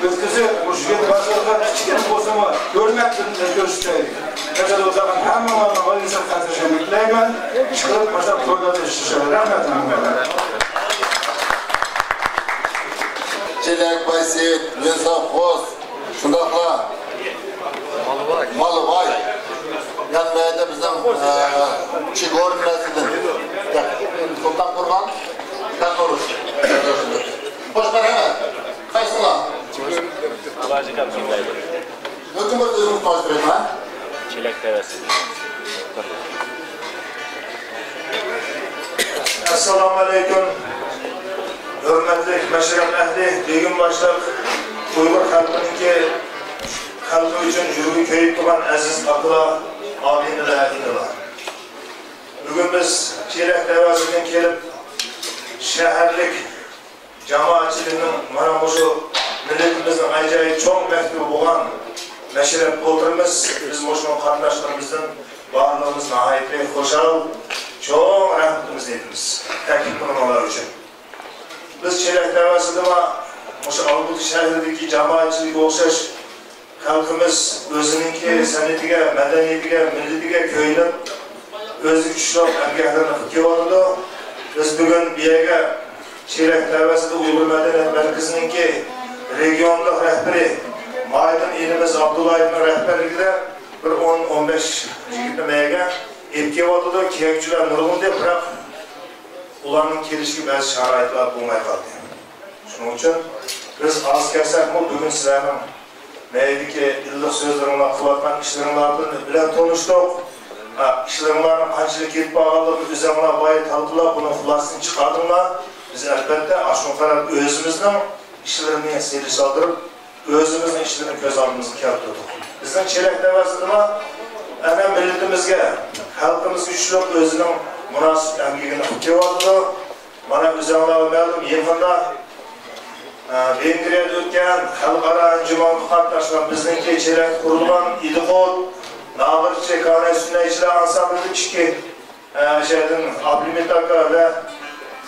ئۆتكۈزۈپ، مۇشۇ يەردە باشلىققا كىچىككىنە بولسىمۇ ھۆرمەت بىلدۈرۈشتەيلى. نەزەردە ئولتۇرغان ھەممىڭلارنىڭ ئالىيجاناب خاتىرجەملىكىنى تىلەيمەن. ئىشقىلىپ، مۇشۇنداق تويلاردا ئىشلىشىڭ. رەھمەت ھەممىڭلارغا. چېلەك بايسېيىت، لېنسوفخوز، شۇنداقلا مالىۋاي. يەنە بۇ يەردە بىزنىڭ، ئە، چىگورنىسىدىن سۇلتان قۇربان، دەتنورۇس. خوش، مەرھەمەت. قايسىڭلار؟ ئالاجىكام كىم دەيدۇ؟ لېكىن بىر ئۆزۈڭىز تونۇشتۇرۇڭ، ھە؟ چېلەك تەۋەسى. ئەسسالامۇ ئەلەيكۇم. ھۆرمەتلىك مەشرەپ ئەھلى، بېگىم باشلىق، ئۇيغۇر خەلقىنىڭكى، خەلقى ئۈچۈن يۈرىكى كۆيۈپ تۇرغان ئەزىز ئاكىلار، ئابىدىلەر، ئىنىلار. بۈگۈن بىز چېلەك تەۋەسىدىن كېلىپ، شەھەرلىك جامائەتچىلىكنىڭ مانا مۇشۇ مىللىتىمىزنىڭ ئاجايىپ چوڭ مەكتىپى بولغان مەشرەپتە ئولتۇرىمىز. بىز مۇشۇنىڭ قاتناشقىنىمىزدىن بارلىقىمىز ناھايىتى خۇشال، چوڭ رەھمىتىمىزنى ئېيتىمىز، تەكلىپ قىلغانلار ئۈچۈن. بىز چېلەك تەۋەسىدىمۇ مۇشۇ ئالمۇتا شەھىرىدىكى جامائەتچىلىككە ئوخشاش خەلقىمىز ئۆزىنىڭكى سەنئىتىگە، مەدەنىيىتىگە، مىللىتىگە كۆيۈنۈپ، ئۆزىگە چۈشلۈك ئەمگەكلىرىنى قىلىپ كېلىۋاتىدۇ. بىز بۈگۈن بۇ يەرگە چېلەك تەۋەسىدە ئۇيغۇر مەدەنىيەت مەركىزىنىڭكى رېگىيونلۇق رەھبىرى مايدىن ئىنىمىز ئابدۇللايېۋنىڭ رەھبەرلىكىدە بىر ئون، ئون بەش يىگىتنى مەيەگە ئېلىپ كېلىۋاتىدۇ. كېلگۈچىلەر نۇرغۇن دەپ، بىراق ئۇلارنىڭ كېلىشىگە بەزى شارائىتلار بولماي قالدى. شۇنىڭ ئۈچۈن بىز ئاز كەلسەكمۇ، بۈگۈن سىلەرنىڭ مەيدىكى ئىللىق سۆزلىرىڭلار، قىلىۋاتقان ئىشلىرىڭلار بىلەن تونۇشتۇق. ھە، ئىشلىرىڭلارنىڭ قانچىلىك كېتىپ بارغانلىقىنى ئۆزۈڭلار بايا تالقىلاپ، بۇنىڭ خۇلاسىسىنى چىقاردىڭلار. بىز، ئەلبەتتە، ئاشۇنى قاراپ ئۆزىمىزنىڭ ئىشلىرىنى سىلىشتۇرۇپ، ئۆزىمىزنىڭ ئىشلىرىنى كۆز ئالدىمىزغا كەلتۈردۇق. بىزنىڭ چېلەك تەۋەسىدىمۇ ئەنە مىللىتىمىزگە، خەلقىمىزگە چۈشلۈك ئۆزىنىڭ مۇناسىپ ئەمگىكىنى قىلىپ كېلىۋاتىدۇ. مانا، ئۆزۈڭلارغا مەلۇم، يېقىندا، ئە، ۋېنگرىيەدە ئۆتكەن خەلقئارا ئەنجۈمەنگە قاتناشقان بىزنىڭكى چېلەكتە قۇرۇلغان ئىدىقۇت، نابىرچى، كاناي سۈننەتچىلەر ئانسامبىلى ئىككى، ئە، شەھەردىن ئابلىمىت ئاكا ۋە،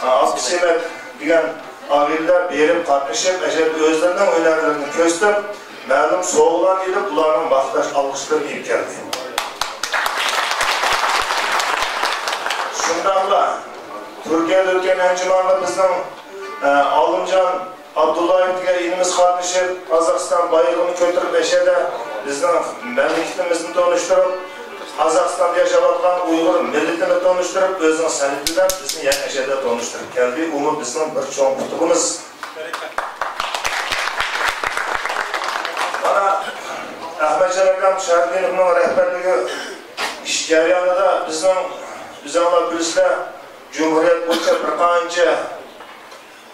ئە، ئابدۇسەمەت دېگەن ئاغىنىلەر بېرىپ قاتنىشىپ، ئەشەدە ئۆزلىرىنىڭ ھۈنەرلىرىنى كۆرسىتىپ، مەلۇم سوۋغىلارنى ئېلىپ، ئۇلارنىڭ ماختاش ئالقىشلىرىنى ئېلىپ كەلدى. شۇنداقلا تۈركىيەدە ئۆتكەن ئەنجۈمەنگە بىزنىڭ، ئە، ئالىمجان ئابدۇللايېۋ دېگەن ئىنىمىز قاتنىشىپ، قازاقىستان بايرىقىنى كۆتۈرۈپ، ئەشەدە بىزنىڭ مەملىكىتىمىزنى تونۇشتۇرۇپ، قازاقىستاندا ياشاۋاتقان ئۇيغۇر مىللىتىنى تونۇشتۇرۇپ، ئۆزىنىڭ سەنئىتى بىلەن بىزنى يەنە ئەشەدە تونۇشتۇرۇپ كەلدى. ئۇمۇ بىزنىڭ بىر چوڭ ئۇتۇقىمىز. مانا، ئەخمەتجان ئاكام شاھىدىنوۋنىڭ رەھبەرلىكى ئىش جەريانىدا بىزنىڭ، ئۆزۈڭلار بىلىسىلەر، جۇمھۇرىيەت بويىچە بىر قانچە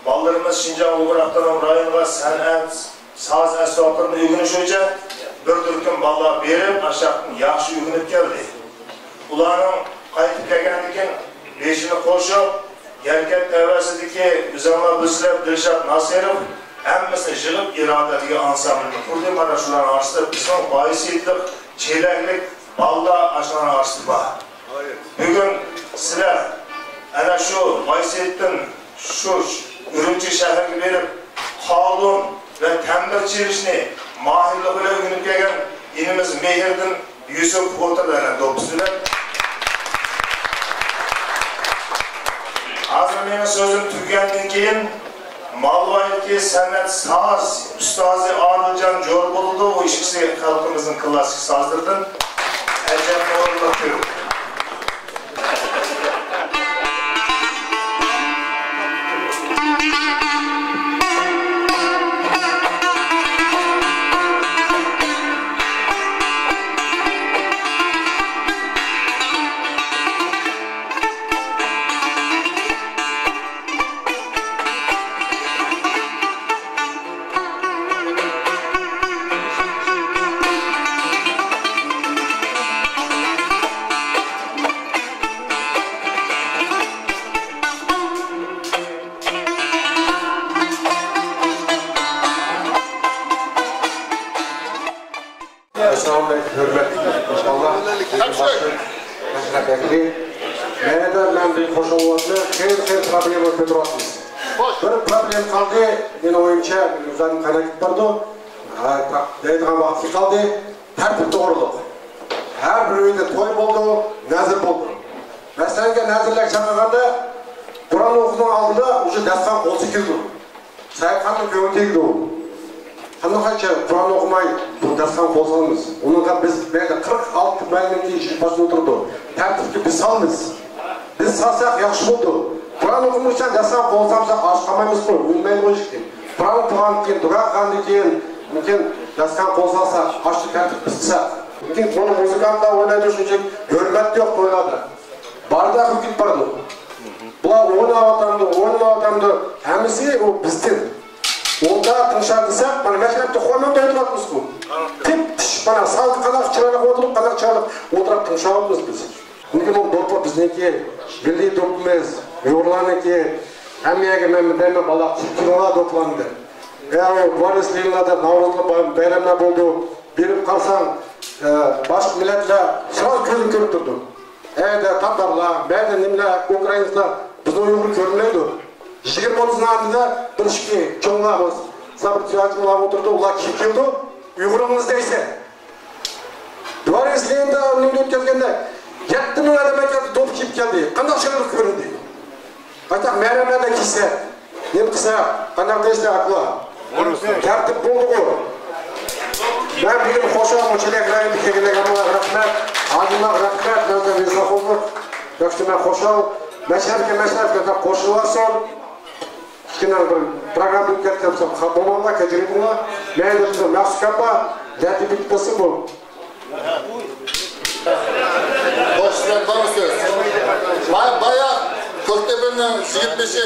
بالىلىرىمىز شىنجاڭ ئۇيغۇر ئاپتونوم رايونىغا سەنئەت، ساز ئەسۋابلىرىنى ئۆگىنىش بويىچە بىر تۈركۈم بالىلار بېرىپ، ئاشۇ ياقتىن ياخشى ئۆگىنىپ كەلدى. ئۇلارنىڭ قايتىپ كەلگەندىن كېيىن بېشىنى قوشۇپ، يەركەنت تەۋەسىدىكى، ئۆزۈڭلار بىلىسىلەر، دىلشات ناسىروف ھەممىسىنى يىغىپ، ئىرادە دېگەن ئانسامبىلنى قۇردى. مانا شۇلارنىڭ ئارىسىدا بىزنىڭ بايسېيىتلىق، چېلەكلىك بالىلار ئاشۇلارنىڭ ئارىسىدا بار. بۈگۈن سىلەر ئەنە شۇ بايسېيىتتىن شۇ ئۈرۈمچى شەھىرىگە بېرىپ، قالۇن ۋە تەمبىر چېلىشنى ماھىرلىق بىلەن ئۆگىنىپ كەلگەن ئىنىمىز مېھرىدىن يۈسۈپ ئولتۇرىدۇ ئەنە دوپپىسى بىلەن. ھازىر مېنىڭ سۆزۈم تۈگىگەندىن كېيىن، مالۋايدىكى سەنئەت ساز ئۇستازى ئادىلجان جور بولىدۇ. ئۇ ئىككىسى خەلقىمىزنىڭ كلاسسىك سازلىرىدىن. ئەجەب ئورۇنلۇق كۆپ. ئەسسالامۇئەلەيكۇم، ھۆرمەتلىك مۇشتەرىلەر، باشلىق مەشرەپ ۋەكىلى. مەنىدە مەن بىر خۇشاللىقنى خېلى خېلى پروبلېما كۆتۈرۈۋاتىمىز. بىر پروبلېما قالدى، مېنىڭ ئويۇمچە، زادى قايناپ كېتىپ بارىدۇ. ھە، دەيدىغان ۋاقتى قالدى. تەرتىپ توغرىلىق. ھەر بىر ئۆيدە توي بولىدۇ، نەزىر بولىدۇ. مەسىلەنگە، نەزىرلەرگە چاقىرغاندا، قۇرئان ئوقۇشنىڭ ئالدىدا ئۇشۇ دەستىخان قول سىلكىلىدۇ. سەيىپخاننىڭ كۆڭلى تېگىدۇ. قانداقچە قۇرئان ئوقۇماي بۇ دەستىخان قول سالىمىز؟ ئۇنىڭغا بىز مەيلى قىرىق ئالتە مەلىمىتى ئىشىك باشىدا ئولتۇرىدۇ. تەرتىپكە بىز سالىمىز. بىز سالساق ياخشى بولىدۇ. قۇرئان ئوقۇمىغۇچە دەستىخان قول سالمىسا ئاچ قالمايمىزغۇ، ئۆلمەيدىغۇ ھېچكىم. قۇرئان ئوقۇغاندىن كېيىن، دۇئا قىلغاندىن كېيىن، مۇمكىن دەستىخان قول سالسا، ئاشۇ تەرتىپ بىز قىلساق. لېكىن بۇنى مۇزىكانتلار ئوينايدۇ، شۇنچىلىك ھۆرمەت يوق تويلاردا. باردا قىلىپ كېتىپ بارىدۇ. بۇلار ئويناۋاتامدۇ، ئويناۋاتامدۇ، ھەممىسى ئۇ بىزدىن. ئۇندا تىڭشا دېسەك، مانا مەشرەپتە خورمۇ بېرىۋاتمىسىز بۇ. تىپ تىش، مانا سازى قانداق چىرايلىق ئولتۇرۇپ، قانداق چىرايلىق ئولتۇرۇپ تىڭشاۋاتىمىز بىز. لېكىن ئۇ دوپپا بىزنىڭكى، مىللىي دوپپىمىز، ئۇيغۇرلارنىڭكى. ھەممە يەرگە مەن دەيمەن، بالىلار، كېلىڭلار دوپپىلارنى دەپ. يا ئۇ بارىس لېنىنلاردا ناۋرۇزلۇق بايراملار بولىدۇ. بېرىپ قارىساڭ، ئە، باشقا مىللەتلەر سىراز كۆزۈڭ كۆرۈپ تۇرىدۇ. ئەيدە تاتارلار، بەزى نېمىلەر، ئۇكرائىنلار، بىزنىڭ ئۇيغۇر كۆرۈنمەيدۇ. يىگىرمە ئوتتۇز ئالدىدا بىر ئىككى چوڭلار بار، سابىر سىراجمۇللار ئولتۇرىدۇ، ئۇلار كىيىپ كېلىدۇ، ئۇيغۇرىڭىز دەيسەن. بارىس لېنىندا ئۇنى ئۆتكۈزگەندە يەتتە مىڭ ئادەم ئەكەلدى، دوپپا كىيىپ كەلدى. قانداق شۇنداق كۆرۈندى؟ قانداق مەرەمەدە كىيسە، نېمە قىلسا، قانداق دەيسىلەر ئاقلار؟ تەرتىپ بولدىغۇ. مەن بۈگۈن خۇشال، مۇشۇ رايوندا كەلگەنلەرگە ھەممىڭلارغا رەھمەت. ھاجىمغا رەھمەت، مەن ۋىزا قوبۇل. ياخشى، مەن خۇشال. مەشرەپكە، مەشرەپكە قوشۇلۇۋالسۇن. كىچىككىنە بىر پروگرامما ئۆتكەزسەم، خاپا بولماڭلار، كەچۈرۈڭلار. مەيلى، بىزنىڭ مەخسۇس گەپ بار. دەتى بىتىپ قالسۇن بۇ. خوش، سىلەر بارمۇ سۆز؟ بايا، بايا كۆكتەپەننىڭ يىگىت بېشى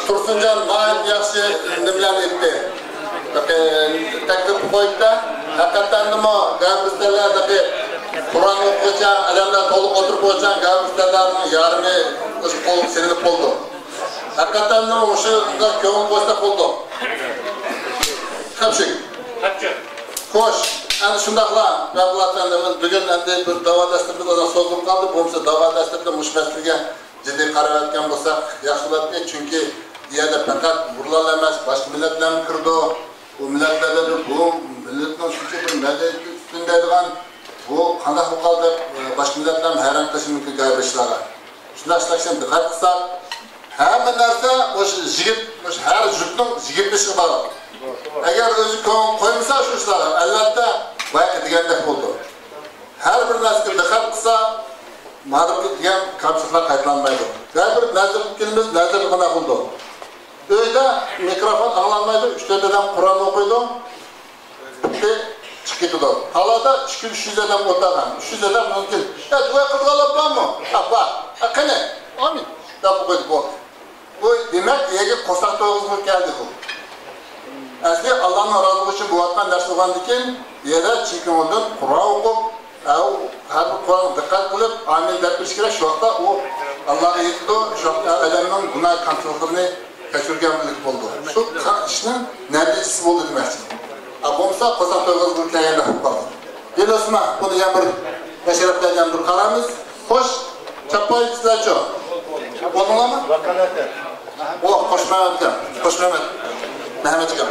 تۇرسۇنجان ناھايىتى ياخشى نېمىلەرنى ئېيتتى. تەكلىپ قويۇپتۇ. ھەقىقەتەنمۇ گەۋدىسىدىكى قۇرئان ئوقۇغۇچى ئادەملەر تولۇق ئولتۇرۇپ قويغان گەۋدىسىدىكىلەرنىڭ يارىمى ئۆز قولىغا سېلىنىپ بولدى. ھەقىقەتەنمۇ مۇشۇنىڭغا كۆڭۈل قويساق بولدى. خەپچىك. خوش، ئەنە شۇنداقلا، بەرقۇلات ئەپەندى، بۈگۈن ئەمدى بىر داۋا دەستۇرىمىز ئازراق سوزۇلۇپ قالدى. بولمىسا داۋا دەستۇرىدا مۇشۇ مەسىلىگە جىددىي قاراۋەتكەن بولساق ياخشى بولاتتى. چۈنكى بۇ يەردە پەقەت ئۇيغۇرلارلا ئەمەس، باشقا مىللەتلەرمۇ كىرىدۇ. ئۇ مىللەتلەردە بۇ مىللەتنىڭ شۇنچە بىر مەدەنىيىتى ئۈستۈن دەيدىغان، بۇ قانداق بولۇپ قالدى دەپ، باشقا مىللەتلەرمۇ ھەيران قېلىشى مۇمكىن گەۋدە بېشىلارغا. شۇنداق ئىشلارغا دىققەت قىلساق، ھەممە نەرسە مۇشۇ يىگىت، مۇشۇ ھەر يۇرتنىڭ يىگىت بېشىغا باغلىق. ئەگەر ئۆزى كۆڭۈل قويمىسا شۇ ئىشلارغا، ئەلۋەتتە، بايىقى دېگەندەك بولىدۇ. ھەر بىر نەرسىگە دىققەت قىلسا، مانا بۇ دېگەن كەمچىلىكلەر قايتىلانمايدۇ. ھەر بىر نەزىر قىلىپ كېلىمىز، نەزىر قانداق قىلىدۇ؟ ئۆيدە مىكروفون ئاڭلانمايدۇ، ئۈچ تۆت ئادەم قۇرئان ئوقۇيدۇ. پۈتتى، چىقىپ كېتىدۇ. تالادا ئىككى يۈز، ئۈچ يۈز ئادەم ئولتۇرغان. ئۈچ يۈز ئادەم مۇمكىن. ئە، دۇئا قىلىدىغانلار بارمۇ؟ ئە، بار. ئە، قېنى؟ ئامىن دەپ قويدى، بولدى. بۇ دېمەك، يەرگە قورساق تويغۇزغىلى كەلدى بۇ. ئەسلى ئاللانىڭ رازىلىقى ئۈچۈن بولۇۋاتقان نەرسە بولغاندىكىن، يەنە چىن كۆڭۈلدىن قۇرئان ئوقۇپ، ئە، ئۇ ھەر بىر قۇرئانغا دىققەت قىلىپ، ئامىن دەپ بېرىش كېرەك. شۇ ۋاقىتتا ئۇ ئاللاغا يېتىدۇ، شۇ ۋاقىتتا ئادەمنىڭ گۇناھ كەمچىلىكلىرىنى كەچۈرگەنلىك بولىدۇ. شۇ ئىشنىڭ نەتىجىسى بولدى دېمەكچى. ئا، بولمىسا قورساق تويغۇزغىلى كەلگەندەك بولۇپ قالدى. ئېلىسما، بۇنى يەنە بىر مەشرەپلەر يەنە بىر قارايمىز. خوش، چاپپاي سىلەرچۇ؟ بولدۇڭلارمۇ؟ ئوھ، خوش مەمەت ئاكا. خوش مەمەت. مەمەت ئاكا.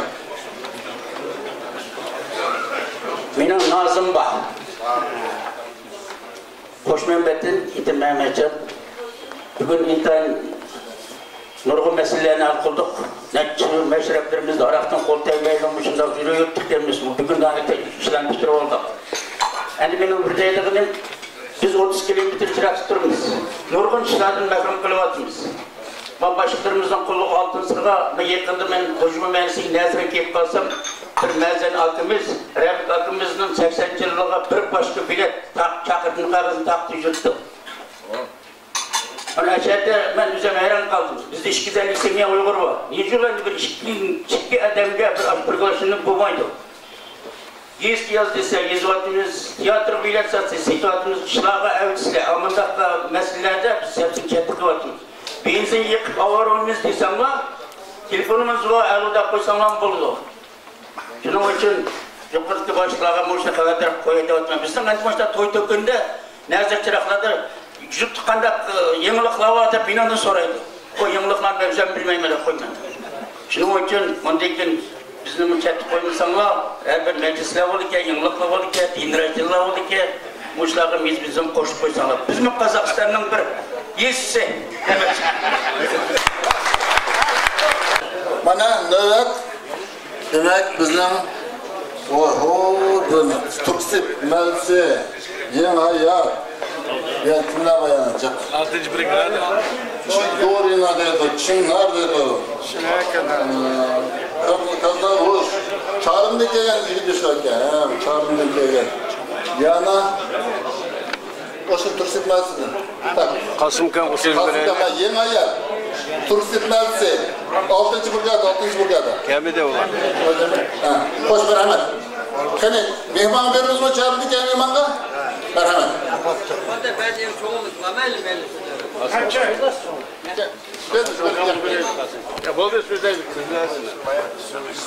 مېنىڭ نازىم بار. مەنبەتتىن ئېيتىم مەمەتجان. بۈگۈن ئىنتايىن نۇرغۇن مەسىلىلەرنى ھەل قىلدۇق. نەچچە يىل مەشرەپلىرىمىزدە ھاراقتىن قول تەگمەيدىغان مۇشۇنداق يۈرۈۋېتىپتىكەنمىز. بۇ بۈگۈن ئىشلارنى پۈتتۈرۈپ ئالدۇق. ئەمدى مېنىڭ بىر دەيدىغىنىم، بىز ئوتتۇز كىلومېتىر يىراقتا تۇرىمىز. نۇرغۇن ئىشلاردىن مەھرۇم قېلىۋاتىمىز. ما باشلىقلىرىمىزنىڭ قولىغا ئالتۇن سىرغا، ما يېقىندا مەن خوجىمۇ مەھەللىسىگە نەزىرگە كېلىپ قالسام، بىر مەزەن ئاكىمىز، رەپىق ئاكىمىزنىڭ سەكسەنىنچى يىلىغا بىر پوچتا بېلەت، تاق-، چاقىرتما قەغىزىنى تاقىتىپ يۈرۈپتۇ. مانا ئەشەدە مەن ئۆزۈم ھەيران قالدىم. بىزدە ئىككى يۈز ئەللىك سېمىيە ئۇيغۇر بار. نېچۈن ئەمدى بىر ئىككى، ئىككى ئادەمگە بىر ئاشۇ پىرگلاشېننى بولمايدۇ؟ گېزىت ياز دېسە، يېزىۋاتىمىز. تىياتىرغا بېلەت ساتسا، سېتىۋاتىمىز. ئىشلارغا ئەۋەتسە، ئامانداق مەسىلىلەردە بىز ھەپسىنى چەتتە قىلىۋاتىمىز. بېنزىن يېقىپ ئاۋارە بولىمىز دېسەڭلار، تېلېفونىمىز بار، ئەلۇ دەپ قويساڭلارمۇ بولىدۇ. شۇنىڭ ئۈچۈن يۇقىرىدىكى باشلىقلارغا مۇشۇنى خەۋەر بېرىپ قوياي دەۋاتىمەن. بىزنىڭ ئەنە مۇشۇنداق توي تۆكۈندە نەزىر چىراغلاردا يۇرتتا قانداق، ئى، يېڭىلىقلار بار دەپ مېنىڭدىن سورايدۇ. ئۇ يېڭىلىقلارنى مەن ئۆزۈم بىلمەيمەن دەپ قويىمەن. شۇنىڭ ئۈچۈن مۇندىن كېيىن بىزنىمۇ چەتتە قويمىساڭلار، ھەر بىر مەجلىسلەر بولىدىكەن، يېڭىلىقلار بولىدىكەن، دىنىي رايونلار بولىدىكەن، مۇشۇلارغا بىز، بىزنىمۇ قوشۇپ قويساڭلار. بىزمۇ قازاقىستاننىڭ بىر يېزىسى دېمەكچى. مانا نۆۋەت دېمەك، بىزنىڭ، ئوھو، بىر تۇرسىپ مەلسى، يېڭى ھايات. يا كىملەر بار يەنە؟ ئالتىنچى بىرگادە. دورىنا دەيدۇ، چىڭنار دەيدۇ. ئى، كازاروش. چارمىدىن كەلگەن يىگىت ياشلار ئىكەن. ھە، چارمىدىن كەلگەن. يەنە ئوشۇن تۇرسىپ مەلسىدىن. قاسىمكان ئوشۇن قاسىمكان، يېڭى ھايات. تۇرسىپ مەلسى. ئالتىنچى بىرگادا، ئالتىنچى بىرگادا. كەمىدە ئۇلار. ھە، خوش، مەرھەمەت. قېنى، مېھمانغا بېرىمىزمۇ، چارمىدىن كەلگەن مېھمانغا؟ مەرھەمەت.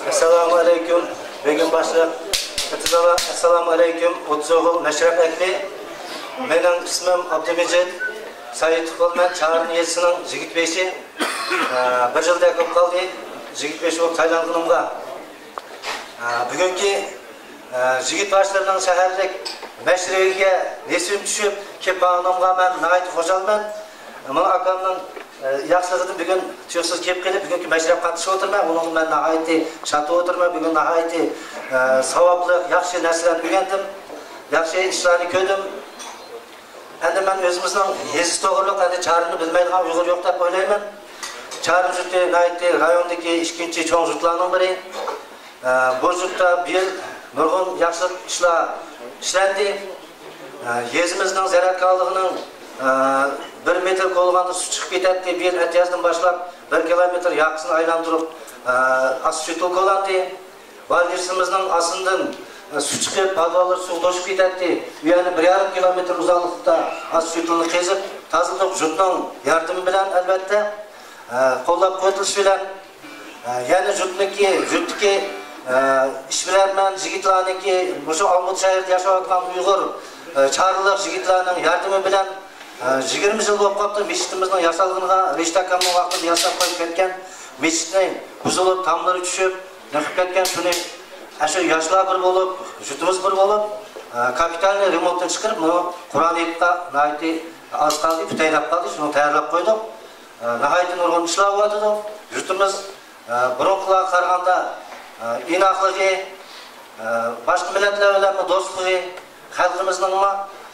ئەسسالامۇ ئەلەيكۇم. بۈگۈن باشلىق ئەتىزالا، ئەسسالامۇ ئەلەيكۇم. ئوتتۇز ئوغۇل مەشرەپ ئەھلى. مېنىڭ ئىسمىم ئابدۇمىجىت سايىتوغلۇ، مەن چارىن يېزىسىنىڭ يىگىت بېشى. ئە، بىر يىلدەك بولۇپ قالدى يىگىت بېشى بولۇپ سايلانغىنىمغا. ئە، بۈگۈنكى، ئە، يىگىت باشلىرىنىڭ شەھەرلىك مەشرىپىگە نېسىۋىم چۈشۈپ، كېلىپ بارغىنىمغا مەن ناھايىتى خۇشالمەن. مانا ئاكامنىڭ، ئە، ياخشىلىقىدىن بۈگۈن تۇيۇقسىز كېلىپ قېلىپ، بۈگۈنكى مەشرەپكە قاتنىشىپ ئولتۇرىمەن. ئۇنىڭغا مەن ناھايىتى شاد بولۇپ ئولتۇرىمەن. بۈگۈن ناھايىتى، ئە، ساۋابلىق، ياخشى نەرسىلەرنى ئۆگەندىم. ياخشى ئىشلارنى كۆردۈم. ئەمدى مەن ئۆزىمىزنىڭ يېزىسى توغرۇلۇق ئەمدى چارىنى بىلمەيدىغان ئۇيغۇر يوق دەپ ئويلايمەن. چارىن يۇرتى ناھايىتى رايوندىكى ئىككىنچى چوڭ يۇرتلارنىڭ بىرى. ئە، بۇ يۇرتتا بۇ يىل نۇرغۇن ياخشى ئىشلار ئىشلەندى. ئە، يېزىمىزنىڭ زەرەتكارلىقىنىڭ، ئە، بىر مېتىر كولىغاندا سۇ چىقىپ كېتەتتى. بۇ يىل ئەتىيازدىن باشلاپ بىر كىلومېتىر ياقىسىنى ئايلاندۇرۇپ، ئە، ئاسفالت كولىدى. بالنىيىسىمىزنىڭ ئاستىدىن، ئە، سۇ چىقىپ، پادۋاللار سۇغا توشۇپ كېتەتتى. ئۇ يەرنى بىر يېرىم كىلومېتىر ئۇزاقلىقتا ئاسفالتىنى قېزىپ تازىلىدۇق. يۇرتنىڭ ياردىمى بىلەن، ئەلۋەتتە، ئە، قوللاپ قۇۋۋەتلىشى بىلەن، ئە، يەنە يۇرتنىڭكى، يۇرتتىكى، ئە، ئىشبىلەرمەن يىگىتلەرنىڭكى، مۇشۇ ئالمۇتا شەھىرىدە ياشاۋاتقان ئۇيغۇر، ئە، چارىلىق يىگىتلەرنىڭ ياردىمى بىلەن، ئە، يىگىرمە يىل بولۇپ قاپتۇ مەسچىتىمىزنىڭ ياسالغىنىغا. رېشىت ئاكامنىڭ ۋاقتىدا ياساپ قويۇپ كەتكەن مەسچىتنىڭ بۇزۇلۇپ، تاملىرى چۈشۈپ، نېقىپ كەتكەن. شۇنى ئاشۇ ياشلار بىر بولۇپ، يۇرتىمىز بىر بولۇپ، ئە، كاپىتالنىي رېمونتتىن چىقىرىپ، بۇنى قۇرئان ھېيتقا ناھايىتى ئاز قالدى، پۈتەي دەپ قالدى، شۇنى تەييارلاپ قويدۇق. ئە، ناھايىتى نۇرغۇن ئىشلار بولۇۋاتىدۇ. يۇرتىمىز، ئە، بۇرۇنقىلارغا قارىغاندا، ئە، ئىناقلىقى، ئە، باشقا مىللەتلەر بىلەنمۇ دوستلۇقى، خەلقىمىزنىڭمۇ،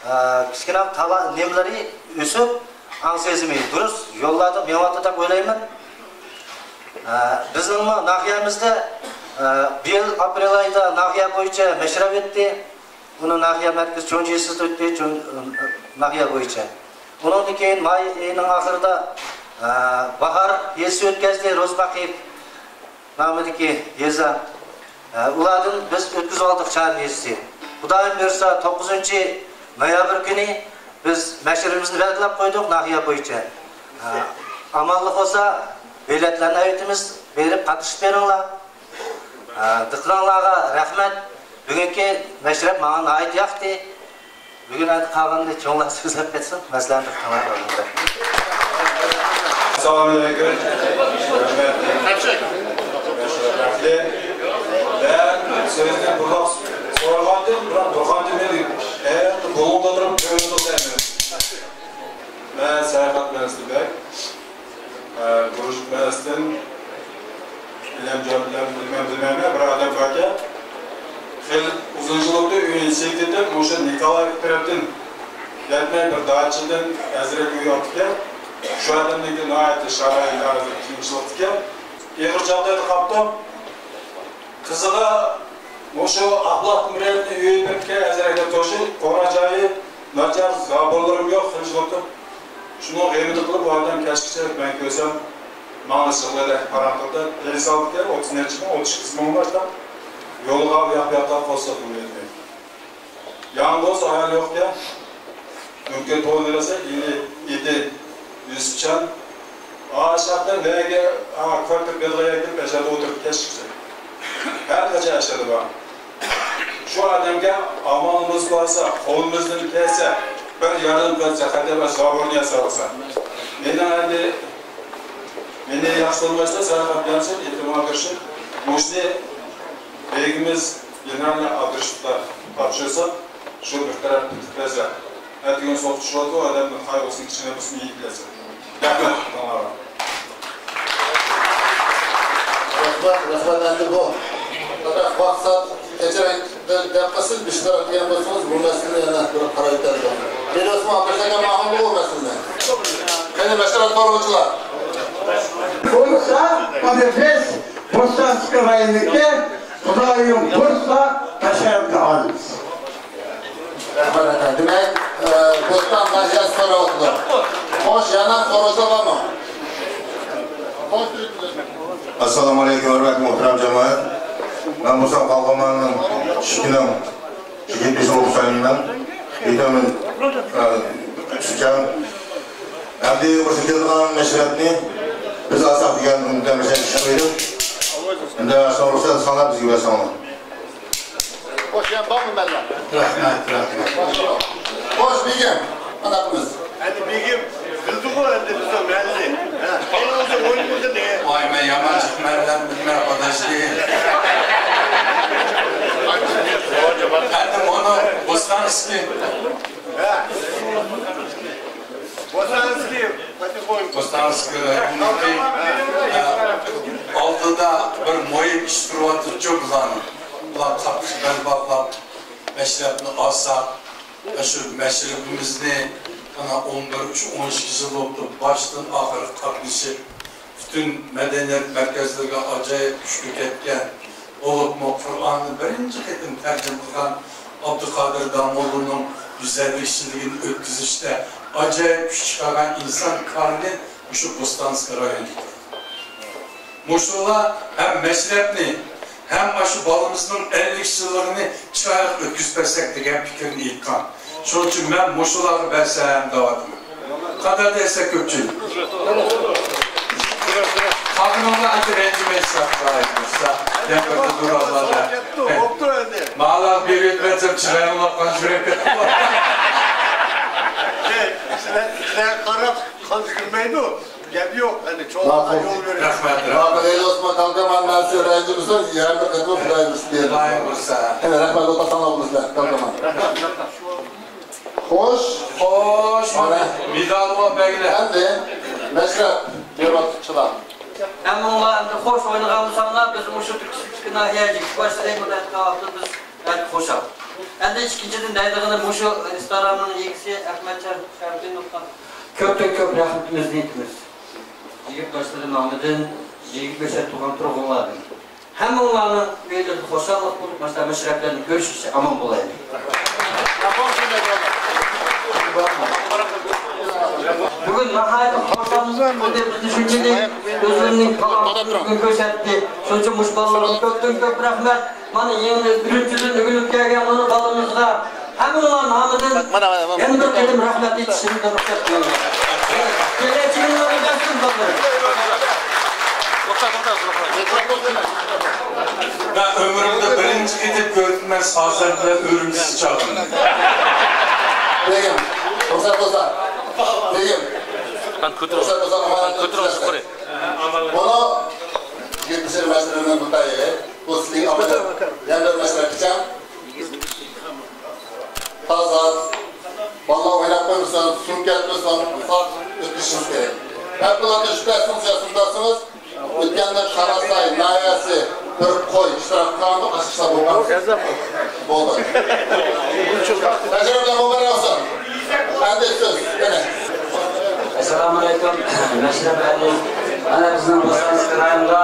ئە، كىچىككىنە تالا-، نېمىلىرى ئۆسۈپ، ئاڭ سېزىمى دۇرۇس يوللاردا مېڭىۋاتىدۇ دەپ ئويلايمەن. ئە، بىزنىڭمۇ ناھىيەمىزدە، ئە، بۇ يىل ئاپرېل ئايىدا ناھىيە بويىچە مەشرەپ ئۆتتى. بۇنى ناھىيە مەركىزى چۇنجى يېزىسىدا ئۆتتى، چۇن-، ناھىيە بويىچە. ئۇنىڭدىن كېيىن ماي ئېيىنىڭ ئاخىرىدا، ئە، باھار يېزىسى ئۆتكەزدى، روزباقىيېف نامىدىكى يېزا. ئە، ئۇلاردىن بىز ئۆتكۈزۈۋالدۇق چارىن يېزىسى. خۇدايىم بۇيرۇسا، توققۇزىنچى نويابىر كۈنى بىز مەشرىپىمىزنى بەلگىلەپ قويدۇق ناھىيە بويىچە. ئە، ئامانلىق بولسا، بېلەتلەرنى ئەۋېتىمىز، بېرىپ قاتنىشىپ بېرىڭلار. ئە، دىققىتىڭلارغا رەھمەت. بۈگۈنكى مەشرەپ ماڭا ناھايىتى ياقتى. بۈگۈن ئەمدى قالغىنىنى چوڭلار سۆزلەپ كەتسۇن. مەسىلەن، دىققىتىڭلارغا رەھمەت. ئەسسالامۇئەلەيكۇم. ھۆرمەتلىك مەشرەپ ئەھلى. مەن سۆزنى بۇنداق سورىغانتىم، بىراق بىر قانچە مېنى ھەيران بۇلۇڭدا تۇرۇپ كۆرۈندۇق دەيمەن. مەن ساياھەت مەنزىلى بەگ. ئە، بۇرۇش مەنزىلىدىن بىلەم جان بىلەم بىلمەم بىلمەيمەن، بىر ئادەم باركەن. خېلى ئۇزۇن يىل بولدى، ئۆينى سېتىۋېتىپ، مۇشۇ نىكولايېۋ تەرەپتىن يەتمەي بىر داچىدىن ئەزرەك ئۆي ئاپتىكەن. شۇ ئادەمنىڭكى ناھايىتى شارائىتى ھازىر قىيىنچىلىقتىكەن. ئېغىر جاغدايدا قاپتۇ. قىزىغا مۇشۇ ئاقلاق مىللەتنى ئۆيگە بېرىپكەن، ئەزرەكلەر توشۇپ، قورا جايى ناچار، زاۋۇرلىرىم يوق، خىرىج بوپتۇ. شۇنىڭ غېمىنى قىلىپ، ئۇ ئادەم كەچكىچە مەن كۆرسەم، ماڭا يىغلىدەك پاراڭ قىلدى. تېلېسالدىكەن، ئوتتۇز نەچچە مىڭ، ئوتتۇز سەككىز مىڭ باشتا. يولغا ئۇ ياق-بۇ ياققا قوزغىلىپ يۈرمەيدۇ. يالغۇز ئايال يوقكەن. مۇمكىن توغرا دېسە، ئىلى، ئىدى، يۈسۈپجان. ئاشاقتىن نەگە، ئا، كۋارتىر بېلغىيە كىرىپ، ئەشەدە ئولتۇرۇپ كەچكىچە. ھەر قاچان ئەشەدە بار. شۇ ئادەمگە ئامالىمىز بارسا، قولىمىزدىن كەلسە، بىر ياردەم قىلسا، قەدەم زاۋۇرنى ياسالسا. مېنىڭ ئەمدى، مېنى ياخشى تونۇمايسىلەر، ساياھەت بىلەنسىز، ئېتىمغا كىرىشىپ، مۇشۇنى بېگىمىز گېنېرالنى ئادرېستا تاپشۇرسا، شۇ بىر تەرەپ پۈتۈپ بەرسە، ئەتىگۈن سوقۇشۇۋاتىدۇ، ئادەمنىڭ قايغۇسىنى كىچىكىنە بولسىمۇ يېيىپ بەرسە. رەھمەت، داڭلار. رەھمەت، رەھمەت، ئەمدى بۇ. پەقەت ۋاقىت سائەت كەچۈرۈڭ، دەپ قالسىز، بىر ئىشلار دېگەن بولسىڭىز، بۇ مەسىلىنى يەنە بىر قارايتەرلىك. بېلوسمۇ ئابدۇرەھىم ئاخۇن بۇ مەسىلىنى. قېنى، مەشۋەرەت سورىغۇچىلار. بولسا، مانا بىز بوستانسكى رايونىدىكى خۇدايىم بۇيرۇسا، بەشەرەپنى ئالىمىز. رەھمەت، رەھمەت. دېمەك، ئە، بوستان ناھىيەسى سوراۋاتىدۇ. خوش، يەنە سورىغۇچىلار بارمۇ؟ ئەسسالامۇ ئەلەيكۇم، ھۆرمەتلىك مۇھتەرەم جامائەت. مەن بولسام قالغانلارنىڭ ئىككىنىڭ يىگىرمە بەش بولۇپ سايلىنىمەن. ئېيتىمەن، ئە، ئۈچكەن. ئەمدى مۇشۇ كېلىدىغان مەشرەپنى بىز ئالساق دېگەن ئۈمىدتە مەشرەپ چىقمايدۇ. ئەمدى شۇڭا رۇخسەت قىلساڭلار بىزگە بەرسەڭلار. خوش، يەنە بارمۇ مەللەر؟ رەھمەت، رەھمەت. خوش، بېگىم، قانداق قىلىمىز؟ ئەمدى بېگىم بىلدىغۇ ئەمدى بىزنىڭ مەللىنى. ھە، قېنىڭىزنى ئويلىمىدىم. ۋاي، مەن يامان جىق مەللەم بىلمەي قاتناشتى. ئەمدى مۇنۇ بوستانسكىي. ھە. بوستانسكىي، بوستانسكىي رايونىنىڭكى، ئە، ئالدىدا بىر مۇھىم ئىش تۇرۇۋاتىدۇ بۇلارنىڭ. بۇلار قاتتىق بەل باغلاپ، مەشرەپنى ئالساق، شۇ مەشرىپىمىزنى مانا ئون بىر، ئۈچ، ئون ئىككى يىل بوپتۇ، باشتىن ئاخىرغا قاتنىشىپ، پۈتۈن مەدەنىيەت مەركەزلىرىگە ئاجايىپ كۈچ كۆرسەتكەن، بولۇپمۇ قۇرئاننى بىرىنچى قېتىم تەرجىمە قىلغان ئابدۇقادىر داموللىنىڭ يۈز ئەللىك يىللىقىنى ئۆتكۈزۈشتە ئاجايىپ كۈچ چىقارغان ئىنسان كارنى مۇشۇ بوستانسكىي رايونىدا. مۇشۇلار ھەم مەشرەپنى، ھەم ئاشۇ بالىمىزنىڭ ئەللىك يىللىقىنى چىرايلىق ئۆتكۈزۈپ بەرسەك دېگەن پىكىرنى ئېيتقان. شۇنىڭ ئۈچۈن مەن مۇشۇلارغا بەرسەم دەۋاتىمەن. قانداق دەيسىلەر كۆپچىلىك؟ قالغىنىڭلار ئەمدى رەنجىمەي ساقلايمىز. يەنە بىر دۇرازلاردا. بوپتۇ ئەمدى. ماڭا بېرىۋەتمەسەم چىرايىڭلار قانچە يۈرەپ كەتتى. سىلەر، سىلەرگە قاراپ قان كىرمەيدۇ. گەپ يوق، ئەنە چوڭلارغا يول بېرىڭ. رەھمەت، رەھمەت. ماقۇل، ئەيلى ئوسمان كاكا، مەن، مەن سىزگە رەنجىمىسەم، يەنە بىر قېتىم خۇدايىم نېسىپ بەرسۇن. خۇدايىم بۇيرۇسا. ئەنە، رەھمەت، ئولتۇرساڭلار بولىسىلەر، كاكا. خوش. خوش، مانا. مېدال بار بەگلەر. ئەمدى مەشرەپ بېرىۋاتقۇچىلار. ھەممىڭلار ئەمدى خوش ئوينىغان بولساڭلار، بىز مۇشۇ تۈركىستاندىكى ناھىيە يىگىت باشلىرى بۇنى ئېيتقان ۋاقتىدا بىز بەك خۇشال. ئەمدى ئىككىنچىدىن دەيدىغىنىم مۇشۇ رېستوراننىڭ ئىگىسى ئەخمەتجان شەرىپىنوفقا كۆپتىن كۆپ رەھمىتىمىزنى ئېيتىمىز. يىگىت باشلىرى نامىدىن، يىگىرمە بەشەر تۇغقان تۇرغۇنلاردىن. ھەممىڭلارنىڭ ئۆيلىرىدە خۇشاللىق بولۇپ، ماشۇنداق مەشرەپلەرنى كۆرۈشكىچە ئامان بولايلى. بۈگۈن ناھايىتى خۇشال بولدى بىزنى شۇنچىلىك ئۆزلىرىنىڭ كۆرسەتتى. شۇنچە مۇشۇ بالىلارغا كۆپتىن كۆپ رەھمەت. مانا يېڭى ئۈرۈمچىدىن ئۆگىنىپ كەلگەن مانا بالىمىزغا ھەممىڭلار نامىدىن يەنە بىر قېتىم رەھمەت ئېيتىشىمنى رۇخسەت قىلىڭلار. كېلەچىكىڭلارنى بەختلىك قىلدۇرۇڭ. مەن ئۆمرۈمدە بىرىنچى قېتىم كۆردۈم مەن سازەندىلەر ئۈرۈمچىسى چاغىنى. بېگىم، رۇخسەت بولسا. بېگىم. قان كۆتۈرۈڭ. رۇخسەت بولسا، قان كۆتۈرۈڭ يۇقىرى. بۇنى يىگىرمە مەشرەپنىڭ مۇتەييىلى. بۇ سىزنىڭ ئامىلى. يەنە بىر مەشرەپكىچە. تازا. بالىلار ئويناپ سۈمكەتمىز ئۆتۈشىمىز كېرەك. ھەر بۇلارنى شۇ تەسىرنى ياسىمداسىڭىز، ئۆتكەندە قاراساي ناھىيەسى بىر قوي ئىشتىراك قىلغانمۇ؟ ئاشۇ بولغان. بولدى. تەجرىبە مۇبارەك بولسۇن. ئەمدى سۆز، يەنە. ئەسسالامۇئەلەيكۇم. مەشرەپ ئەھلى. مانا بىزنىڭ بوستانسكى رايونىدا،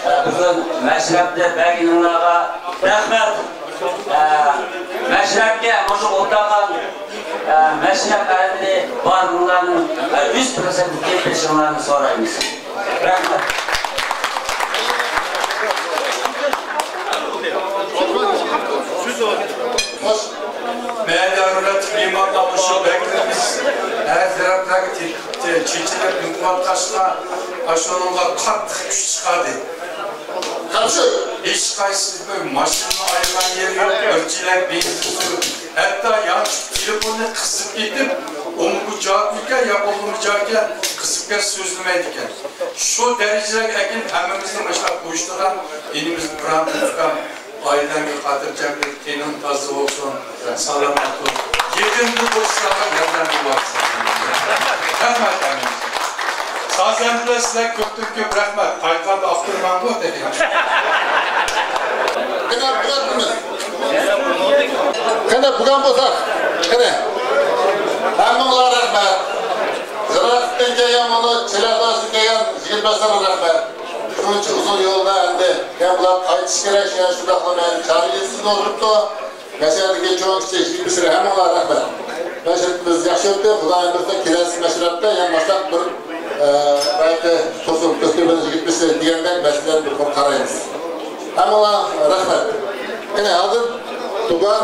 ئە، بۈگۈن مەشرەپتە بەرگىنىڭلارغا رەھمەت. ئە، مەشرەپكە مۇشۇ ئولتۇرغان، ئە، مەشرەپ ئەھلى بارلىقلارنىڭ، ئە، يۈز پىرسەنت كېلىپ بېرىشىڭلارنى سورايمىز. رەھمەت. خوش. مەھەللە ھۆرمەتلىك مېھمانلار، مۇشۇ بەگلىرىمىز ھەر تەرەپلەرگە تېپىپ، چېچىلىپ يۈرۈۋاتقاچقا، ئاشۇنىڭغا قاتتىق كۈچ چىقاردى. قاچۇ! ھېچقايسىسى بىر ماشىنىنى ئايرىغان يېرى يوق، بىر چېلەك بېنزىن سۇ، ھەتتا يانچۇق تېلېفوننى قىسىپ كېتىپ، ئوڭغا جاۋابمىكەن يا ئوڭغا جاۋابكەن قىسىپ كەتسە سۆزلىمەيدىكەن. شۇ دەرىجىلەرگە ئەكىلىپ ھەممىمىزنى مۇشۇنداق قويۇشتۇرغان ئىنىمىز بىرام ئۇكام. ئائىلەڭگە خاتىرجەملىك، تېنىڭ تازا بولسۇن، سالامەت بول. يېقىندا بولسا ياردەم بولارسەن. رەھمەت ھەممىڭىزگە. سازەندىلەر، سىلەرگە كۆپتىن كۆپ رەھمەت. قايتقاندا ئاختۇرماڭغۇ تېخى. قېنى، بۇلار قېنى، بۇگەن بولساق، قېنى. ھەممىڭلارغا رەھمەت. يىراقتىن كەلگەن، مانا چىلەداشتىن كەلگەن يىگىت بەسلەرگە رەھمەت. شۇنچە ئۇزۇن يولدا ئەمدى يەنە بۇلار قايتىش كېرەك، يەنە شۇنداقلا مەن چارە يېزىسىدىن ئولتۇرۇپتۇ. مەشرەپتىكى چوڭ كىچىك يىگىت بىسىلەر ھەممىڭلارغا رەھمەت. مەشرىپىمىز ياخشى ئۆتتى. خۇدايىم بۇيرۇسا كېلەسى مەشرەپتە يەنە مۇشۇنداق بىر، ئە، بايىقى تۇرسۇن كۆكتەپەننىڭ يىگىت بىسىلەر دېگەندەك مەسىلىلەرنى بىر قۇر قارايمىز. ھەممىڭلارغا رەھمەت. قېنى ھازىر دۇكان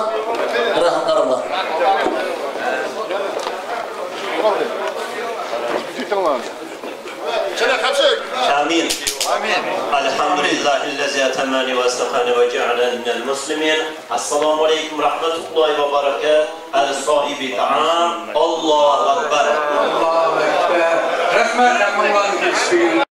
رەھمەت قارىمىلار. ئامىن. ئامىن. الحمد لله الذي أتمني وأصلحني وجعلني من المسلمين. السلام عليكم ورحمة الله وبركاته. على صاحب طعام. الله أكبر. ئاللاھۇ ئەكبەر. رەھمەت، ھەممىڭلارنى كېچىكتۈرگىنى.